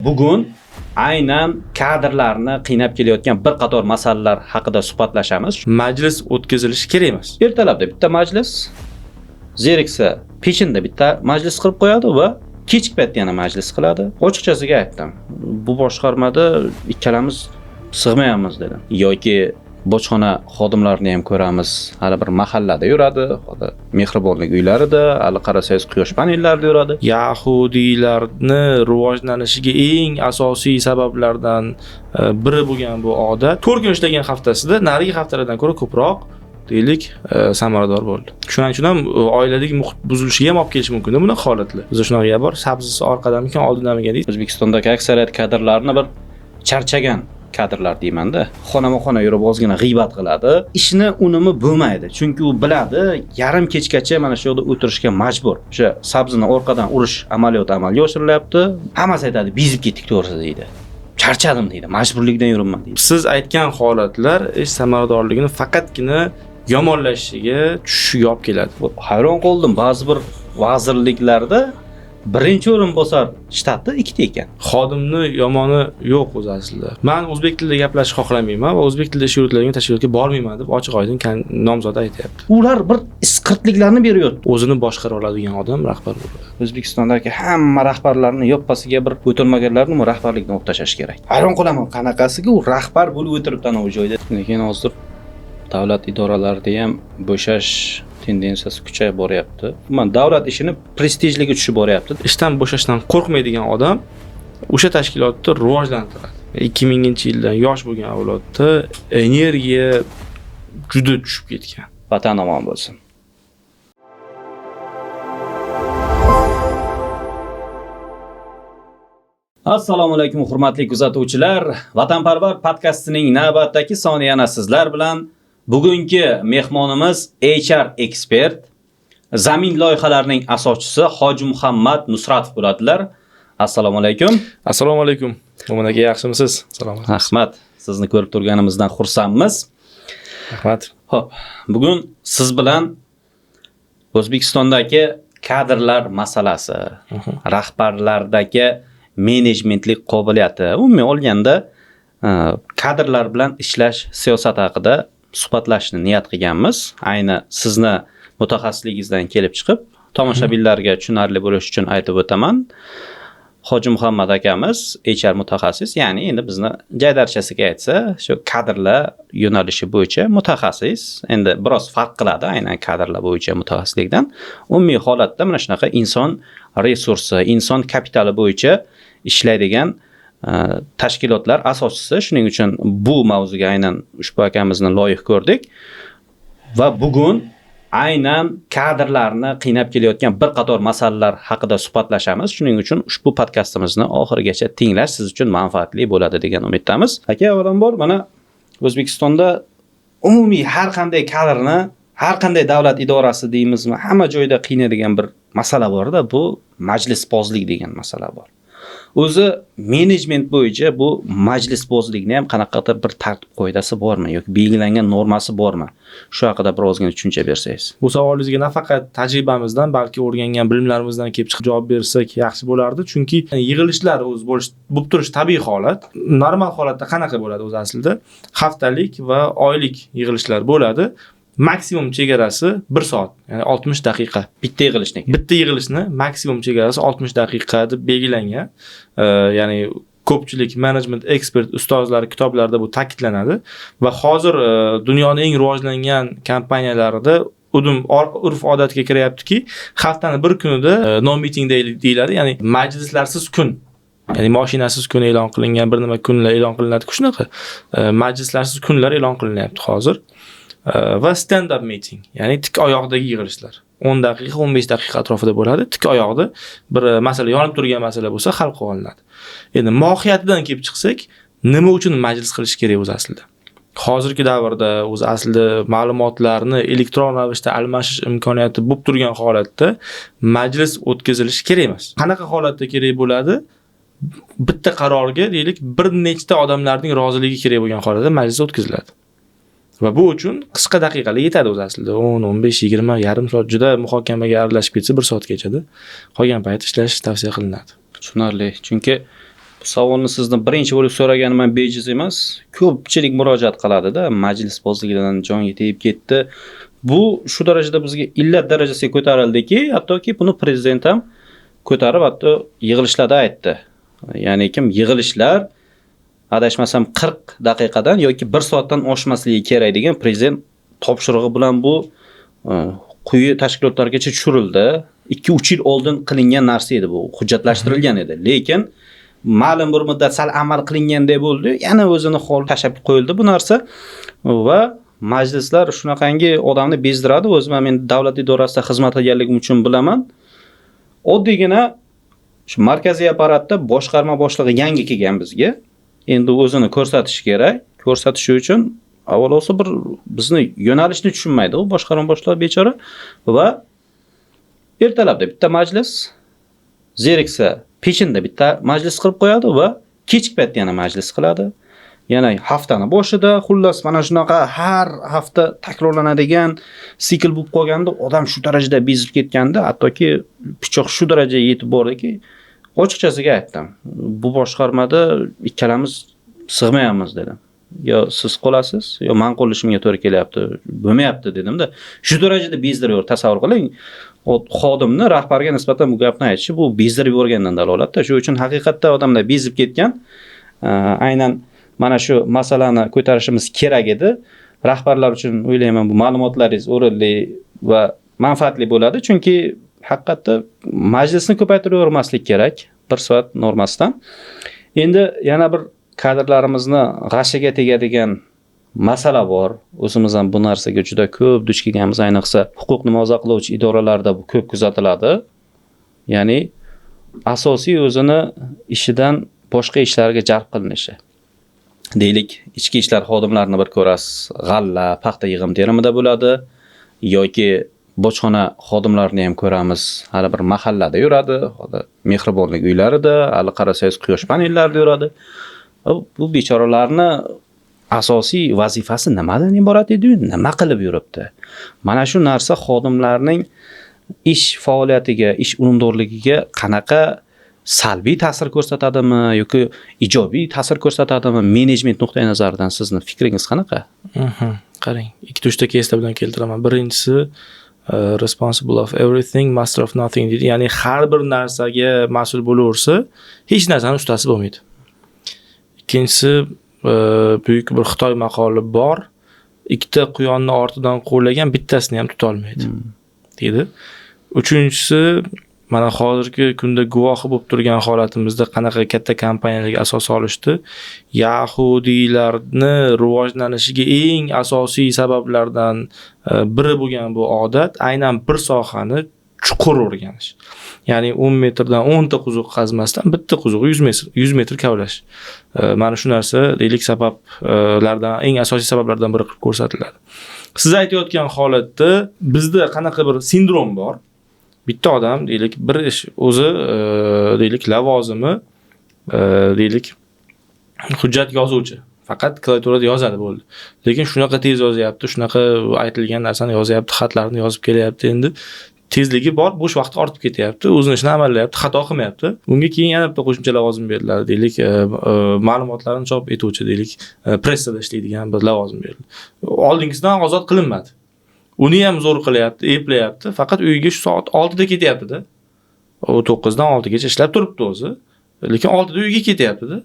Bugun aynan kadrlarni qiynab kelayotgan bir qator masalalar haqida suhbatlashamiz. Majlis o'tkazilishi kerak emas. Ertalabda bitta majlis, zeriksa peshinda bitta majlis qilib qo'yadi va kechki paytda yana majlis qiladi. Ochiqchasiga aytdim. Bu boshqarmada ikkalamiz sig'mayapmiz dedim. Yoki bojxona xodimlarini ham ko'ramiz. Hali bir mahallada yuradi, hali mehribonlik uylarida, hali qarasangiz quyosh panellarida yuradi. Yahudiylarni rivojlanishiga eng asosiy sabablardan biri bo'lgan bu odat 4 kun ishlagan haftasida narigi haftalardan ko'ra ko'proq deylik samarador bo'ldi. Shuning uchun ham oiladagi muhit buzilishiga ham olib kelishi mumkin bunaqa holatlar. Bizda shunaqa gap bor, sabzisi orqadamikan, oldindamikan deydi. O'zbekistondagi aksariyat kadrlarni bir charchagan kadrlar deymanda. Xonama-xona yurib ozgina g'iybat qiladi. Ishni unumi bo'lmaydi. Chunki u biladi, yarim kechgacha mana shu yerda o'tirishga majbur. O'sha sabzini orqadan urish amaliyoti amalga oshirilyapti. Hammasi aytadi, bezib ketdik to'g'risi deydi. Charchadim deydi, majburlikdan yuribman deydi. Siz aytgan holatlar ish samaradorligini faqatgina yomonlashishiga, tushishiga olib keladi. Hayron qoldim, ba'zi bir vazirliklarda birinchi o'rinbosar shtati ikkita ekan. Xodimni yomoni yo'q o'zi aslida. Men o'zbek tilida gaplashishni xohlamayman va o'zbek tilida ish yuritiladigan tashkilotga bormayman deb ochiq oydin nomzod aytayapti. Ular bir isqirtliklarni beryapti. O'zini boshqara oladigan odam rahbar bo'ladi. O'zbekistondagi hamma rahbarlarni yoppasiga bir o'tirmaganlarni rahbarlikdan olib tashlash kerak. Hayron qolaman, qanaqasiga u rahbar bo'lib o'tiribdi ana u joyda. Lekin hozir davlat idoralarida ham bo'shash tendensiyasi kuchayib boryapti. Umuman davlat ishini prestijligi tushib boryapti. Ishdan bo'shashdan qo'rqmaydigan odam o'sha tashkilotni rivojlantiradi. 2000-yildan yosh bo'lgan avlodda energiya juda tushib ketgan. Vatan omon bo'lsin. Assalomu alaykum hurmatli kuzatuvchilar. Vatanparvar podcastining navbatdagi soni yana sizlar bilan. Bugungi mehmonimiz HR ekspert, Zamin loyihalarining asoschisi Hoji Muhammad Nusratov bo'ladilar. Assalomu alaykum. Assalomu alaykum. Mo'min aka, yaxshimisiz? Salomat. Rahmat. Sizni ko'rib turganimizdan xursandmiz. Rahmat. Xo'p, bugun siz bilan O'zbekistondagi kadrlar masalasi, rahbarlardagi menejmentlik qobiliyati, umuman olganda kadrlar bilan ishlash siyosati haqida suhbatlashishni niyat qilganmiz. Ayni sizni mutaxassisligingizdan kelib chiqib, tomoshabinlarga tushunarli bo'lish uchun aytib o'taman. Hoji Muhammad akamiz HR mutaxassis, ya'ni endi bizni jaydarchasiga aytsa, shu kadrlar yo'nalishi bo'yicha mutaxassis. Endi biroz farq qiladi aynan kadrlar bo'yicha mutaxassislikdan. Umumiy holatda mana shunaqa inson resursi, inson kapitali bo'yicha ishlaydigan tashkilotlar asoschisi. Shuning uchun bu mavzuga aynan ushbu akamizni loyiq ko'rdik. Va bugun aynan kadrlarni qiynab kelayotgan bir qator masalalar haqida suhbatlashamiz. Shuning uchun ushbu podkastimizni oxirigacha tinglash siz uchun manfaatli bo'ladi degan umiddamiz. Aka, avvalambor mana O'zbekistonda umumiy har qanday kadrni, har qanday davlat idorasi deymizmi, hamma joyda qiynaydigan bir masala bor-da, bu majlisbozlik degan masala bor. O'zi menejment bo'yicha bu majlisbozlikni ham qanaqadir bir tartib qoidasi bormi yoki belgilangan normasi bormi? Shu haqida bir ozgina tushuncha bersangiz. Bu savolingizga nafaqat tajribamizdan, balki o'rgangan bilimlarimizdan kelib chiqib javob bersak yaxshi bo'lardi. Chunki yig'ilishlar o'zi bo'lib turish tabiiy holat. Normal holatda qanaqa bo'ladi o'zi aslida? Haftalik va oylik yig'ilishlar bo'ladi. Maksimum chegarasi 1 soat, ya'ni 60 daqiqa. Bitta yig'ilishni. Bitta yig'ilishni maksimum chegarasi 60 daqiqa deb belgilangan. Ya'ni ko'pchilik management ekspert ustozlari kitoblarida bu ta'kidlanadi va hozir dunyoning eng rivojlangan kompaniyalarida urf odatga kiryaptiki, haftani bir kunida no meeting day deyiladi, ya'ni majlislarsiz kun. Ya'ni mashinasiz kun e'lon qilingan, bir nima kunlar e'lon qilinadi, shunaqa. Majlislarsiz kunlar e'lon qilinyapti hozir. Va stand up meeting, ya'ni tik oyoqdagi yig'ilishlar. 10 daqiqa, 15 daqiqa atrofida bo'ladi. Tik oyoqda bir masala, yonib turgan masala bo'lsa hal qilib olinadi. Endi mohiyatidan kelib chiqsak, nima uchun majlis qilish kerak o'zi aslida? Hozirgi davrda o'zi aslida ma'lumotlarni elektron ravishda almashish imkoniyati bo'lib turgan holatda majlis o'tkazilishi kerak emas. Qanaqa holatda kerak bo'ladi? Bitta qarorga deylik, bir nechta odamlarning roziligi kerak bo'lgan holatda majlis o'tkaziladi. Va bu uchun qisqa daqiqalar yetadi o'zi aslida. 10, 15, 20, yarim soat juda muhokamaga aralashib ketsa 1 soatgacha-da. Qolgan payt ishlash tavsiya qilinadi. Tushunarli. Chunki Bu savolni sizni birinchi bo'lib so'raganim ham bejiz emas. Ko'pchilik murojaat qiladida, majlisbozlikdan jonga tegib ketdi. Bu shu darajada bizga illat darajasiga ko'tarildiki, hattoki buni prezident ham ko'tarib, hatto yig'ilishlarda aytdi. Ya'ni kim yig'ilishlar adashmasam 40 daqiqadan yoki 1 soatdan oshmasligi kerak degan prezident topshirig'i bilan bu quyi tashkilotlargacha tushirildi. 2-3 yil oldin qilingan narsa edi bu, hujjatlashtirilgan edi. Lekin ma'lum bir muddat sal amal qilinganday bo'ldi, yana o'zini hol tashlab qo'yildi bu narsa va majlislar shunaqangi odamni bezdiradi. O'zim ham endi davlat idorasida xizmat qilganligim uchun bilaman. Oddiygina shu markaziy apparatda boshqarma boshlig'i yangi kelgan bizga. Endi o'zini ko'rsatishi kerak. Ko'rsatishi uchun avvalosi bir bizni yo'nalishni tushunmaydi u boshqarma boshlig'i bechora va ertalabda bitta majlis, zeriksa peshinda bitta majlis qilib qo'yadi va kechki paytda yana majlis qiladi. Yana haftani boshida, xullas mana shunaqa har hafta takrorlanadigan sikl bo'lib qolganda odam shu darajada bezib ketganda, hattoki pichoq shu darajaga yetib bordiki, ochiqchasiga aytdim. Bu boshqarmada ikkalamiz sig'mayapmiz dedim. Yo siz qolasiz, yo men qolishimga to'g'ri kelyapti, bo'lmayapti dedimda. Shu darajada bezdiraver, tasavvur qiling. Xodimni rahbarga nisbatan bu gapni aytishi bu bezdirib yuborgandan dalolatda. Shu uchun haqiqatda odamlar bezib ketgan. Aynan mana shu masalani ko'tarishimiz kerak edi. Rahbarlar uchun o'ylayman bu ma'lumotlaringiz o'rinli va manfaatli bo'ladi, chunki haqiqatda majlisni ko'paytiravermaslik kerak 1 soat normasidan. Endi yana bir kadrlarimizni g'ashiga tegadigan masala bor. O'zimiz ham bu narsaga juda ko'p duch kelganmiz, ayniqsa huquqni muhofaza qiluvchi idoralarda bu ko'p kuzatiladi. Ya'ni asosiy o'zini ishidan boshqa ishlarga jalb qilinishi. Deylik, ichki ishlar xodimlarini bir ko'rasiz, g'alla, paxta yig'im terimida bo'ladi yoki bojxona xodimlarini ham ko'ramiz, hali bir mahallada yuradi, hali mehribonlik uylarida, hali qarasangiz quyosh panellarida yuradi. Bu bechoralarni asosiy vazifasi nimadan iborat edi, nima qilib yuribdi? Mana shu narsa xodimlarning ish faoliyatiga, ish unumdorligiga qanaqa salbiy ta'sir ko'rsatadimi yoki ijobiy ta'sir ko'rsatadimi? Menejment nuqtai nazaridan sizni fikringiz qanaqa? Qarang, ikkita uchta keyslar bilan keltiraman. Birinchisi responsible of everything, master of nothing deydi. Ya'ni har bir narsaga mas'ul bo'laversa, hech narsani ustasi bo'lmaydi. Ikkinchisi, buyuk bir Xitoy maqoli bor. Ikkita quyonni ortidan quvlagan bittasini ham tuta olmaydi, deydi. Uchinchisi, mana hozirgi kunda guvohi bo'lib turgan holatimizda qanaqa katta kompaniyalarga asos solishdi. Yahudiylarni rivojlanishiga eng asosiy sabablardan biri bo'lgan bu odat aynan bir sohani chuqur o'rganish. Ya'ni 10 metrdan 10 ta quduq qazmasdan bitta quduqni 100 metr 100 metr kavlash. Mana shu narsa deylik sabablardan eng asosiy sabablardan biri qilib ko'rsatiladi. Siz aytayotgan holatda bizda qanaqa bir sindrom bor. Bitta odam deylik bir ish o'zi deylik lavozimi deylik hujjat yozuvchi. Faqat klaviaturada yozadi bo'ldi. Lekin shunaqa tez yozyapti, shunaqa aytilgan narsani yozyapti, xatlarni yozib kelyapti endi. Tezligi bor, bo'sh vaqti ortib ketyapti, o'zini ishini amallayapti, xato qilmayapti. Unga keyin yana bitta qo'shimcha lavozim beriladi, deylik, ma'lumotlarni chop etuvchi, deylik, pressada ishlaydigan bir lavozim berildi. Oldingisidan ozod qilinmadi. Uni ham zo'r qilyapti, eplayapti, faqat uyiga shu soat 6 da ketyapti-da. U 9 dan 6 gacha ishlab turibdi o'zi. Lekin 6 da uyga ketyapti-da.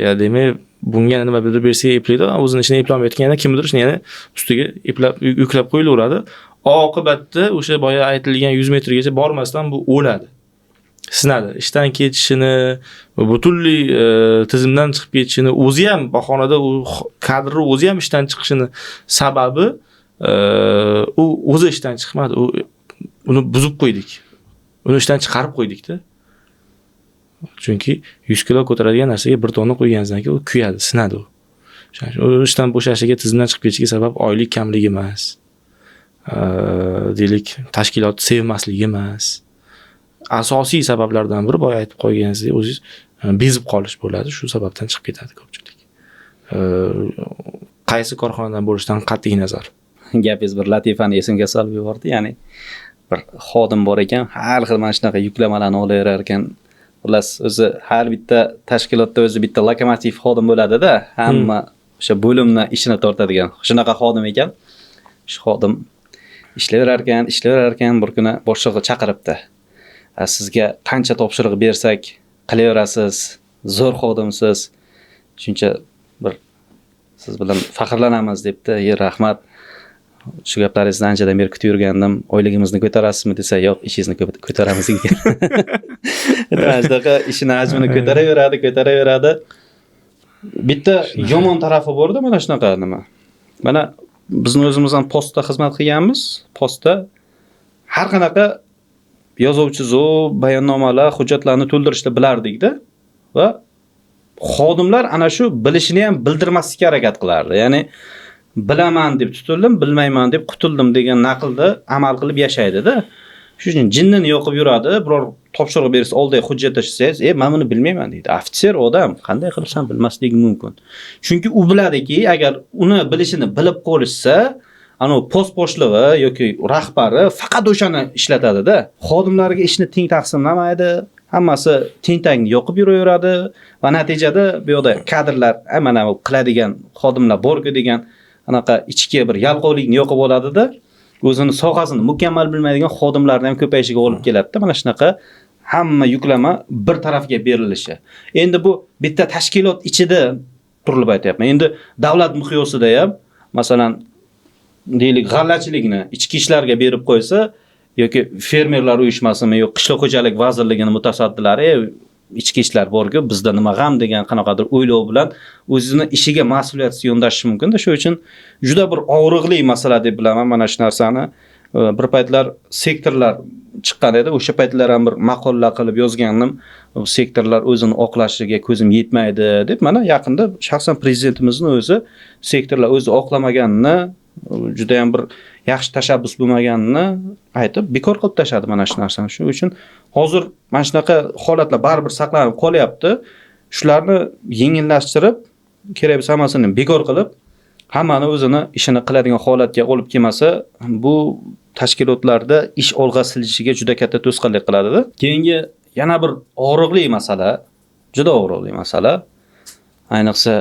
Ya demak, bunga nima bildirib bersak eplaydi, o'zini ishini eplolmayotgan yana kimnidir ishini yana ustiga eplab yuklab qo'yilaveradi. Oqibatda o'sha boya aytilgan 100 metrgacha bormasdan bu o'ladi. Sinadi. Ishdan ketishini, butunlay tizimdan chiqib ketishini, o'zi ham bahonada u kadrni o'zi ham ishdan chiqishini sababi u o'zi ishdan chiqmadi, u uni buzib qo'ydik. Uni ishdan chiqarib qo'ydikda. Chunki 100 kilo ko'taradigan narsaga 1 tonna qo'yganingizdan keyin u kuyadi, sinadi u. O'shaning uchun u ishdan bo'shashiga, tizimdan chiqib ketishiga sabab oylik kamligi emas. Deylik, tashkilot sevmasligi emas. Asosiy sabablardan biri boya aytib qo'yganingizdek o'zingiz bezib qolish bo'ladi. Shu sababdan chiqib ketadi ko'pchilik. Qaysi korxonadan bo'lishidan qat'iy nazar. Gapingiz bir latifani esimga solib yubordi. Ya'ni bir xodim bor ekan, har xil mana shunaqa yuklamalarni olaverar ekan. Xullas, o'zi har bitta tashkilotda o'zi bitta lokomotiv xodim bo'ladi-da, hamma o'sha bo'limni ishini tortadigan. Shunaqa xodim ekan. Shu xodim ishlayverar ekan, bir kuni boshlig'i chaqiribdi. Sizga qancha topshiriq bersak qilaverasiz, zo'r xodimsiz. Shuncha bir siz bilan faxrlanamiz debdi. "E, rahmat. Shu gaplaringizni anchadan beri kutib yurgandim. Oyligimizni ko'tarasizmi?" desa, "Yo'q, ishingizni ko'taramiz" degan. Mana shunaqa ishini hajmini ko'taraveradi, ko'taraveradi. Bitta yomon tarafi borda mana shunaqa nima. Mana bizni o'zimiz ham postda xizmat qilganmiz. Postda har qanaqa yozuv chizuv, bayonnomalar, hujjatlarni to'ldirishni bilardikda va xodimlar ana shu bilishini ham bildirmaslikka harakat qilardi. Ya'ni bilaman deb tutildim, bilmayman deb qutuldim degan naqlda amal qilib yashaydida. Shuning uchun jinnini yoqib yuradi, biror topshiriq bersa, oldiga hujjat tashlasangiz, "E, men buni bilmayman" deydi. Ofitser odam qanday qilib san bilmasligi mumkin? Chunki u biladiki, agar uni bilishini bilib qolishsa, anavi post boshlig'i yoki rahbari faqat o'shani ishlatadi-da. Xodimlarga ishni teng taqsimlamaydi, hammasi teng-tang yoqib yuraveradi va natijada bu yoqda kadrlar, mana bu qiladigan xodimlar borku degan anaqa ichki bir yalqovlikni yoqib oladida, o'zini sohasini mukammal bilmaydigan xodimlarni ham ko'payishiga olib keladida mana shunaqa hamma yuklama bir tarafga berilishi. Endi bu bitta tashkilot ichida turilib aytyapman. Endi davlat miqyosida ham, masalan, deylik, g'allachilikni ichki ishlarga berib qo'ysa yoki fermerlar uyushmasimi yo qishloq xo'jalik vazirligini mutasaddilari, ichki ishlar borku, bizda nima g'am degan qanaqadir o'ylov bilan o'zini ishiga mas'uliyatsiz yondashishi mumkinda. Shuning uchun juda bir og'riqli masala deb bilaman mana shu narsani. Bir paytlar sektorlar chiqqan edi. O'sha paytlar ham bir maqolalar qilib yozgandim. Sektorlar o'zini oqlashiga ko'zim yetmaydi deb. Mana yaqinda shaxsan prezidentimizni o'zi sektorlar o'zi oqlamaganini, juda ham bir yaxshi tashabbus bo'lmaganini aytib, bekor qilib tashladi mana shu narsani. Shuning uchun hozir mana shunaqa holatlar baribir saqlanib qolyapti. Shularni yengillashtirib, kerak bo'lsa hammasini bekor qilib, hammani o'zini ishini qiladigan holatga olib kelmasa, bu tashkilotlarda ish olg'a silishiga juda katta to'sqinlik qiladida. Keyingi yana bir og'riqli masala, juda og'riqli masala. Ayniqsa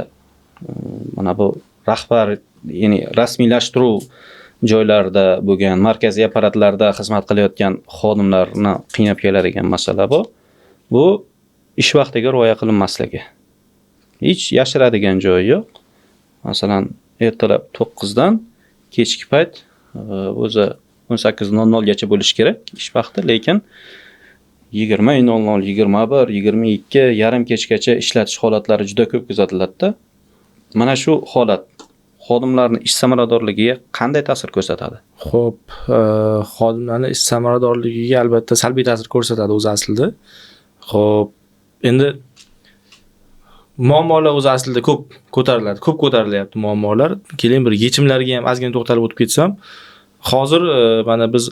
mana bu rahbar, ya'ni rasmiylashtiruv joylarida bo'lgan, markaziy apparatlarda xizmat qilayotgan xodimlarni qiynab keladigan masala bu. Bu ish vaqtiga rioya qilinmasligi. Hech yashiradigan joyi yo'q. Masalan, ertalab 9 dan kechki payt o'zi 18:00 gacha bo'lishi kerak ish vaqti, lekin 20:00, 21, 22, yarim kechgacha ishlatish holatlari juda ko'p kuzatiladida. Mana shu holat xodimlarni ish samaradorligiga qanday ta'sir ko'rsatadi? Xo'p, xodimlarni ish samaradorligiga albatta salbiy ta'sir ko'rsatadi o'zi aslida. Xo'p, endi muammolar o'zi aslida ko'p ko'tariladi, ko'p ko'tarilyapti muammolar. Keling, bir yechimlarga ham ozgina to'xtalib o'tib ketsam. Hozir mana biz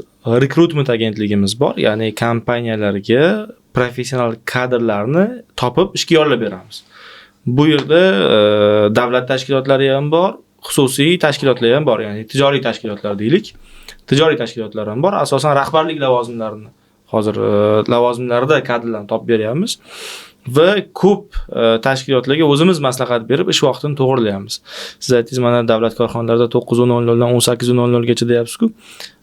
rekrutment agentligimiz bor, ya'ni kompaniyalarga professional kadrlarni topib ishga yollab beramiz. Bu yerda davlat tashkilotlari ham bor, xususiy tashkilotlar ham bor, ya'ni tijoriy tashkilotlar deylik. Tijoriy tashkilotlar ham bor, asosan rahbarlik lavozimlarini hozir lavozimlarida kadrlarni topib beryapmiz va ko'p tashkilotlarga o'zimiz maslahat berib ish vaqtini to'g'rilayapmiz. Siz aytdingiz, mana davlat korxonalarida 9:00 dan 18:00 gacha deyapsiz-ku.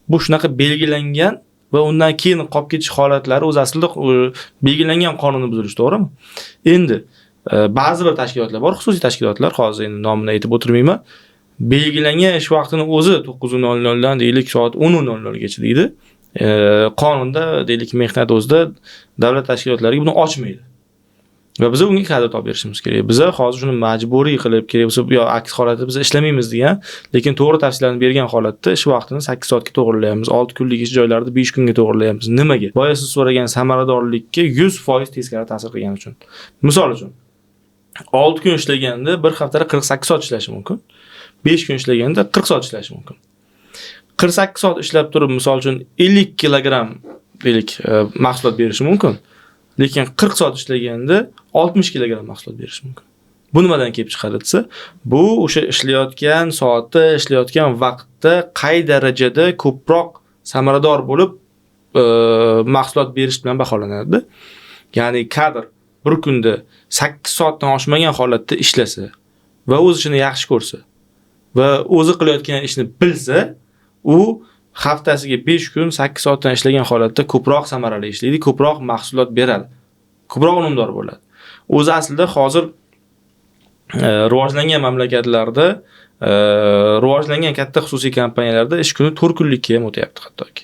Bu shunaqa belgilangan va undan keyin qolib ketish holatlari o'zi aslida belgilangan qonunni buzilish, to'g'rimi? Endi ba'zi bir tashkilotlar bor, xususiy tashkilotlar, hozir endi nomini aytib o'tirmayman. Belgilangan ish vaqtini o'zi 9:00 dan deylik soat 10:00 gacha deydi. Qonunda deylik mehnat o'zida davlat tashkilotlariga buni ochmaydi. Va biz unga kadr topib berishimiz kerak. Biza hozir shuni majburiy qilib, kerak bo'lsa yo aks holatda biz ishlamaymiz degan, lekin to'g'ri tavsiyalarni bergan holatda ish vaqtini 8 soatga to'g'rilayapmiz. 6 kunlik ish joylarida 5 kunga to'g'rilayapmiz. Nimaga? Boya siz so'ragan samaradorlikka 100% teskari ta'sir qilgani uchun. Misol uchun, 6 kun ishlaganda bir haftada 48 soat ishlashi mumkin. 5 kun ishlaganda 40 soat ishlashi mumkin. 48 soat ishlab turib, misol uchun 50 kilogramm deylik mahsulot berishi mumkin. Lekin 40 soat ishlaganda 60 kilogramm mahsulot berishi mumkin. Bu nimadan kelib chiqadi desa, bu o'sha ishlayotgan soatda, ishlayotgan vaqtda qay darajada ko'proq samarador bo'lib mahsulot berish bilan baholanadi. Ya'ni kadr bir kunda 8 soatdan oshmagan holatda ishlasa va o'z ishini yaxshi ko'rsa va o'zi qilayotgan ishni bilsa, u haftasiga 5 kun 8 soatdan ishlagan holatda ko'proq samarali ishlaydi, ko'proq mahsulot beradi, ko'proq unumdor bo'ladi. O'zi aslida hozir rivojlangan mamlakatlarda, rivojlangan katta xususiy kompaniyalarda ish kuni 4 kunlikka ham o'tyapti hattoki.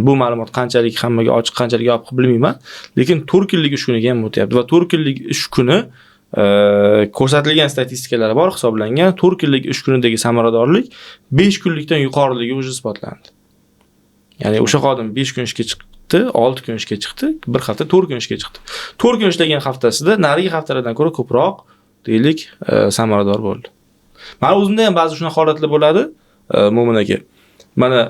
Bu ma'lumot qanchalik hammaga ochiq, qanchalik yopiq bilmayman, lekin 4 kunlik ish kuniga ham o'tyapti va 4 kunlik ish kuni ko'rsatilgan statistikalar bor, hisoblangan 4 kunlik ish kunidagi samaradorlik 5 kunlikdan yuqoriligi уже isbotlandi. Ya'ni o'sha xodim 5 kun ishga chiqdi, 6 kun ishga chiqdi, bir hafta 4 kun ishga chiqdi. 4 kun ishlagan haftasida narigi haftalardan ko'ra ko'proq deylik samarador bo'ldi. Mana o'zimda ham ba'zi shunaqa holatlar bo'ladi, Mo'min aka. Mana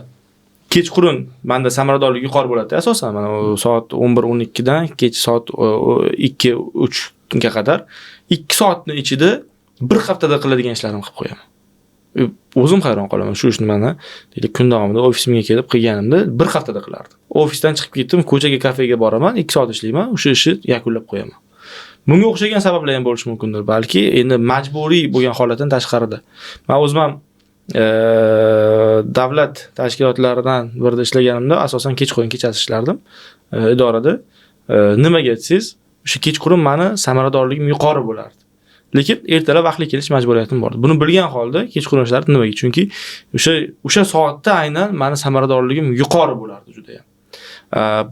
kechqurun menda samaradorlik yuqori bo'ladi asosan. Mana soat 11-12 dan kech soat 2-3 ga qadar 2 soatning ichida bir haftada qiladigan ishlarimni qilib qo'yaman. O'zim hayron qolaman shu ishni mana deylik kun davomida ofisimga kelib qilganimda bir haftada qilardim. Ofisdan chiqib ketdim, ko'chaga kafega boraman, 2 soat ishlayman, o'sha ishni yakunlab qo'yaman. Bunga o'xshagan sabablar ham bo'lishi mumkindir, balki endi majburiy bo'lgan holatdan tashqarida. Men o'zim ham davlat tashkilotlaridan birida ishlaganimda asosan kechqurun kechasi ishlardim idorada. Nimaga desangiz, o'sha kechqurun mani samaradorligim yuqori bo'lardi. Lekin ertalab vaqtli kelish majburiyatim bor. Buni bilgan holda kechqurun ishlardim. Nimaga? Chunki o'sha soatda aynan mani samaradorligim yuqori bo'lardi juda ham.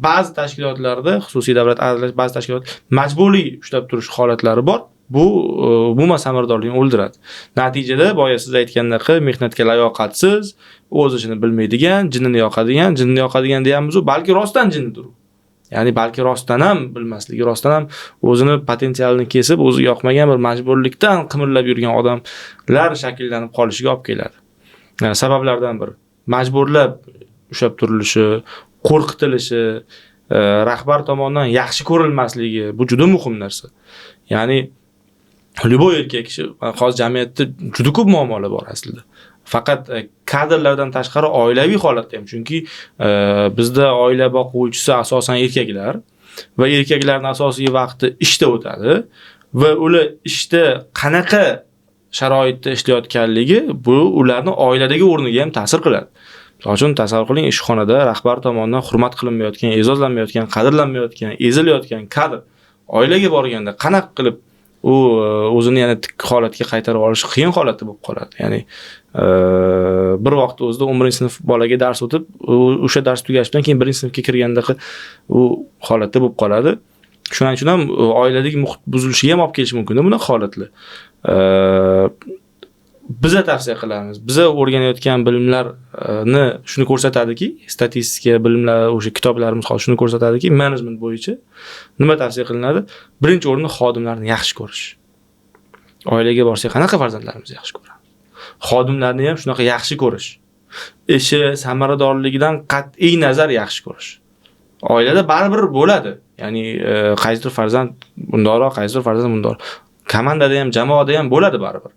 Ba'zi tashkilotlarda, xususiy davlat aralash ba'zi tashkilot majburiy ushlab turish holatlari bor. Bu umuman samaradorlikni o'ldiradi. Natijada boya siz aytgandaqa mehnatga layoqatsiz, o'z ishini bilmaydigan, jinnini yoqadigan, jinnini yoqadigan deyamiz-u, balki rostdan jinnidir u. Ya'ni balki rostdan ham bilmasligi, rostdan ham o'zini potensialini kesib, o'zi yoqmagan bir majburlikdan qimirlab yurgan odamlar shakllanib qolishiga olib keladi. Yani sabablardan biri majburlab ushlab turilishi, qo'rqitilishi, rahbar tomonidan yaxshi ko'rilmasligi, bu juda muhim narsa. Ya'ni любой erkak kishi hozir jamiyatda juda ko'p muammolar bor aslida. Faqat kadrlardan tashqari oilaviy holatda ham, chunki bizda oila boquvchisi asosan erkaklar va erkaklarning asosiy vaqti ishda o'tadi va ular ishda qanaqa sharoitda ishlayotganligi bu ularning oiladagi o'rniga ham ta'sir qiladi. Misol uchun tasavvur qiling, ishxonada rahbar tomonidan hurmat qilinmayotgan, e'zozlanmayotgan, qadrlanmayotgan, ezilayotgan kadr oilaga borganda qanaqa qilib u o'zini yana tik holatga qaytarib olish qiyin holatda bo'lib qoladi. Ya'ni bir vaqt o'zida 11-sinf bolaga dars o'tib, o'sha dars tugashi bilan keyin 1-sinfga kirganda u holatda bo'lib qoladi. Shuning uchun ham oiladagi muhit buzilishiga ham olib kelishi mumkin bunaqa holatlar. Biza tavsiya qilamiz. Biza o'rganayotgan bilimlarni shuni ko'rsatadiki, statistika bilimlar, o'sha kitoblarimiz hozir shuni ko'rsatadiki, menejment bo'yicha nima tavsiya qilinadi? Birinchi o'rinda xodimlarni yaxshi ko'rish. Oilaga borsak qanaqa farzandlarimizni yaxshi ko'ramiz? Xodimlarni ham shunaqa yaxshi ko'rish. Ishi samaradorligidan qat'iy nazar yaxshi ko'rish. Oilada baribir bo'ladi. Ya'ni qaysidir farzand bundoqroq, qaysidir farzand bundoqroq. Komandada ham, jamoada ham bo'ladi baribir.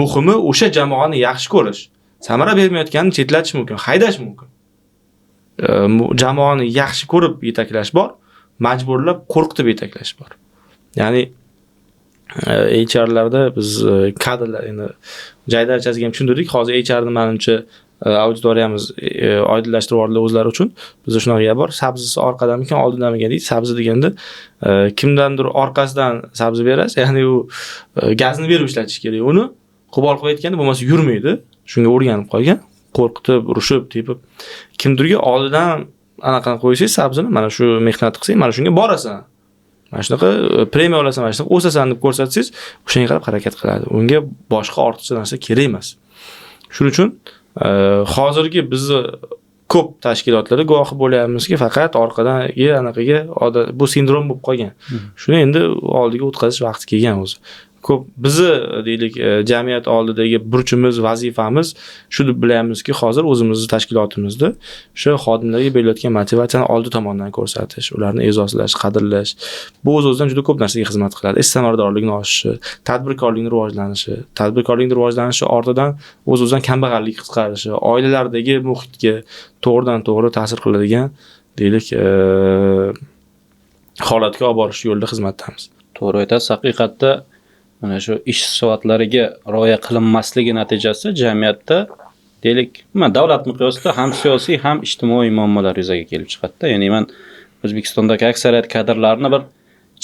Muhimi o'sha jamoani yaxshi ko'rish. Samara bermayotganini chetlatish mumkin, haydash mumkin. Jamoani yaxshi ko'rib yetaklash bor, majburlab qo'rqitib yetaklash bor. Ya'ni HRlarda biz kadrlar endi jaydarchasiga ham tushuntirdik. Hozir HRni menimcha auditoriyamiz oydinlashtirib yubordilar o'zlari uchun. Bizda shunaqa gap bor. Sabzisi orqadamikan, oldindamikan deydi. Sabzi deganda kimdandir orqasidan sabzi berasiz, ya'ni u gazni berib ishlatish kerak. Uni qo'pol qilib aytganda bo'lmasa yurmaydi. Shunga o'rganib qolgan. Qo'rqitib, urishib, tepib kimdirga oldidan anaqani qo'ysangiz sabzini, mana shu mehnat qilsang, mana shunga borasan. Mana shunaqa premiya olasan, mana shunaqa o'sasan deb ko'rsatsangiz, o'shanga qarab harakat qiladi. Unga boshqa ortiqcha narsa kerak emas. Shuning uchun hozirgi bizni ko'p tashkilotlarda guvohi bo'lyapmizki, faqat orqadan anaqaga bu sindrom bo'lib qolgan. Shuni endi oldiga o'tkazish vaqti kelgan o'zi. Ko'p bizni deylik jamiyat oldidagi burchimiz, vazifamiz shu deb bilyapmizki, hozir o'zimizni tashkilotimizda o'sha xodimlarga berilayotgan motivatsiyani oldi tomondan ko'rsatish, ularni e'zozlash, qadrlash, bu o'z-o'zidan juda ko'p narsaga xizmat qiladi. Ish samaradorligini oshishi, tadbirkorlikning rivojlanishi, tadbirkorlikning rivojlanishi ortidan o'z-o'zidan kambag'allik qisqarishi, oilalardagi muhitga to'g'ridan to'g'ri ta'sir qiladigan deylik holatga olib borish yo'lida xizmatdamiz. To'g'ri aytasiz, haqiqatda mana shu ish soatlariga rioya qilinmasligi natijasida jamiyatda, deylik, davlat miqyosida ham siyosiy, ham ijtimoiy muammolar yuzaga kelib chiqadi-da. Ya'ni men O'zbekistondagi aksariyat kadrlarni bir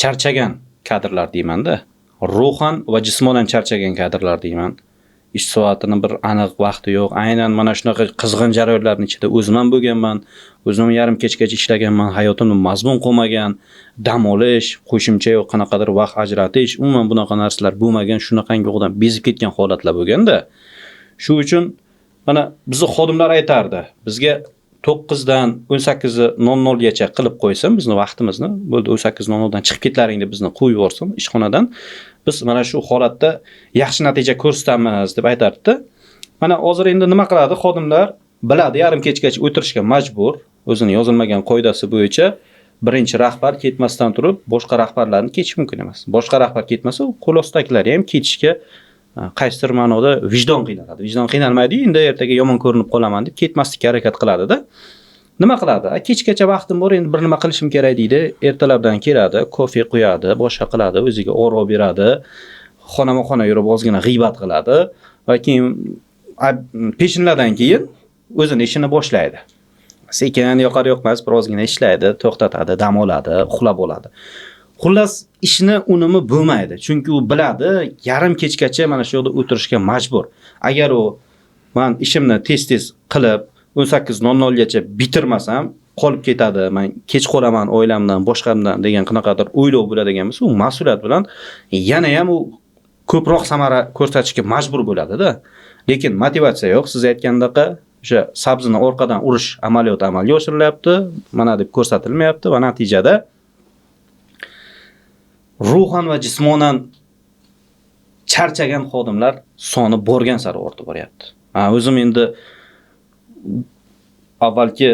charchagan kadrlar deyman-da. Ruhan va jismonan charchagan kadrlar deyman. Ish soatini bir aniq vaqti yo'q. Aynan mana shunaqa qizg'in jarayonlarning ichida o'zim ham bo'lganman. O'zim yarim kechgacha ishlaganman, hayotimda mazmun qolmagan, dam olish, qo'shimcha yo'q, qanaqadir vaqt ajratish, umuman bunaqa narsalar bo'lmagan, shunaqangi odam bezib ketgan holatlar bo'lganda. Shu uchun mana bizni xodimlar aytardi, bizga 9 dan 18:00 gacha qilib qo'ysin bizni vaqtimizni, bo'ldi 18:00 dan chiqib ketlaring deb bizni qo'yib yuborsin ishxonadan. Biz mana shu holatda yaxshi natija ko'rsatamiz deb aytardi. Mana hozir endi nima qiladi xodimlar? Biladi, yarim kechgacha o'tirishga majbur, o'zini yozilmagan qoidasi bo'yicha birinchi rahbar ketmasdan turib boshqa rahbarlarni ketish mumkin emas. Boshqa rahbar ketmasa, u qo'l ostidagilari ham ketishga qaysidir ma'noda vijdon qiynaladi. Vijdon qiynalmaydi, endi ertaga yomon ko'rinib qolaman deb ketmaslikka harakat qiladida. Nima qiladi? Kechgacha vaqtim bor, endi bir nima qilishim kerak deydi. Ertalabdan keladi, kofe quyadi, boshqa qiladi, o'ziga oro beradi, xonama-xona yurib ozgina g'iybat qiladi va keyin peshinlardan keyin o'zini ishini boshlaydi. Sekin yoqar yoqmas bir ozgina ishlaydi, to'xtatadi, dam oladi, uxlab oladi. Xullas, ishni unumi bo'lmaydi. Chunki u biladi, yarim kechgacha mana shu yerda o'tirishga majbur. Agar u men ishimni tez-tez qilib 18:00 gacha bitirmasam, qolib ketadi, men kech qolaman oilamdan, boshqamdan degan qanaqadir o'ylov bo'ladigan bo'lsa, u mas'uliyat bilan yana ham u ko'proq samara ko'rsatishga majbur bo'ladi-da. Lekin motivatsiya yo'q. Siz aytgandaqa o'sha sabzini orqadan urish amaliyoti amalga oshirilyapti, mana deb ko'rsatilmayapti va natijada ruhan va jismonan charchagan xodimlar soni borgan sari ortib boryapti. O'zim endi avvalgi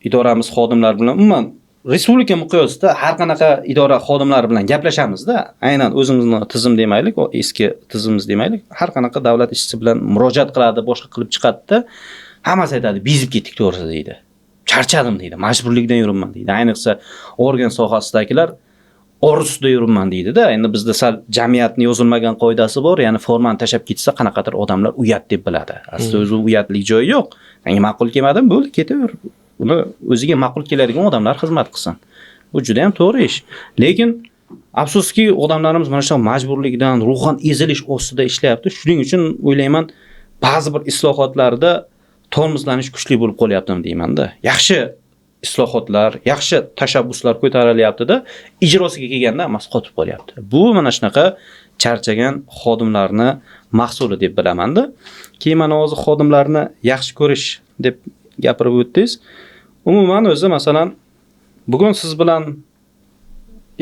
idoramiz xodimlari bilan umuman respublika miqyosida har qanaqa idora xodimlari bilan gaplashamizda, aynan o'zimizni tizim demaylik, eski tizimimiz demaylik, har qanaqa davlat ishchisi bilan murojaat qiladi, boshqa qilib chiqadi-da, hammasi aytadi, bezib ketdik to'g'risi deydi. Charchadim deydi, majburlikdan yuribman deydi. Ayniqsa organ sohasidagilar orusida yuribman deydi-da. Endi bizda sal jamiyatning yozilmagan qoidasi bor, ya'ni formani tashlab ketsa qanaqadir odamlar uyat deb biladi. Aslida o'zi uyatlik joyi yo'q. Senga ma'qul kelmadim, bo'ldi, ketaver. Uni o'ziga ma'qul keladigan odamlar xizmat qilsin. Bu juda ham to'g'ri ish. Lekin afsuski odamlarimiz mana shu majburlikdan, ruhan ezilish ostida ishlayapti. Shuning uchun o'ylayman, ba'zi bir islohotlarda tormozlanish kuchli bo'lib qolyaptimi deyman-da. Yaxshi islohotlar, yaxshi tashabbuslar ko'tarilyapti-da, ijrosiga kelganda hammasi qotib qolyapti. Bu mana shunaqa charchagan xodimlarni mahsuli deb bilaman-da. Keyin mana hozir xodimlarni yaxshi ko'rish deb gapirib o'tdingiz. Umuman o'zi masalan, bugun siz bilan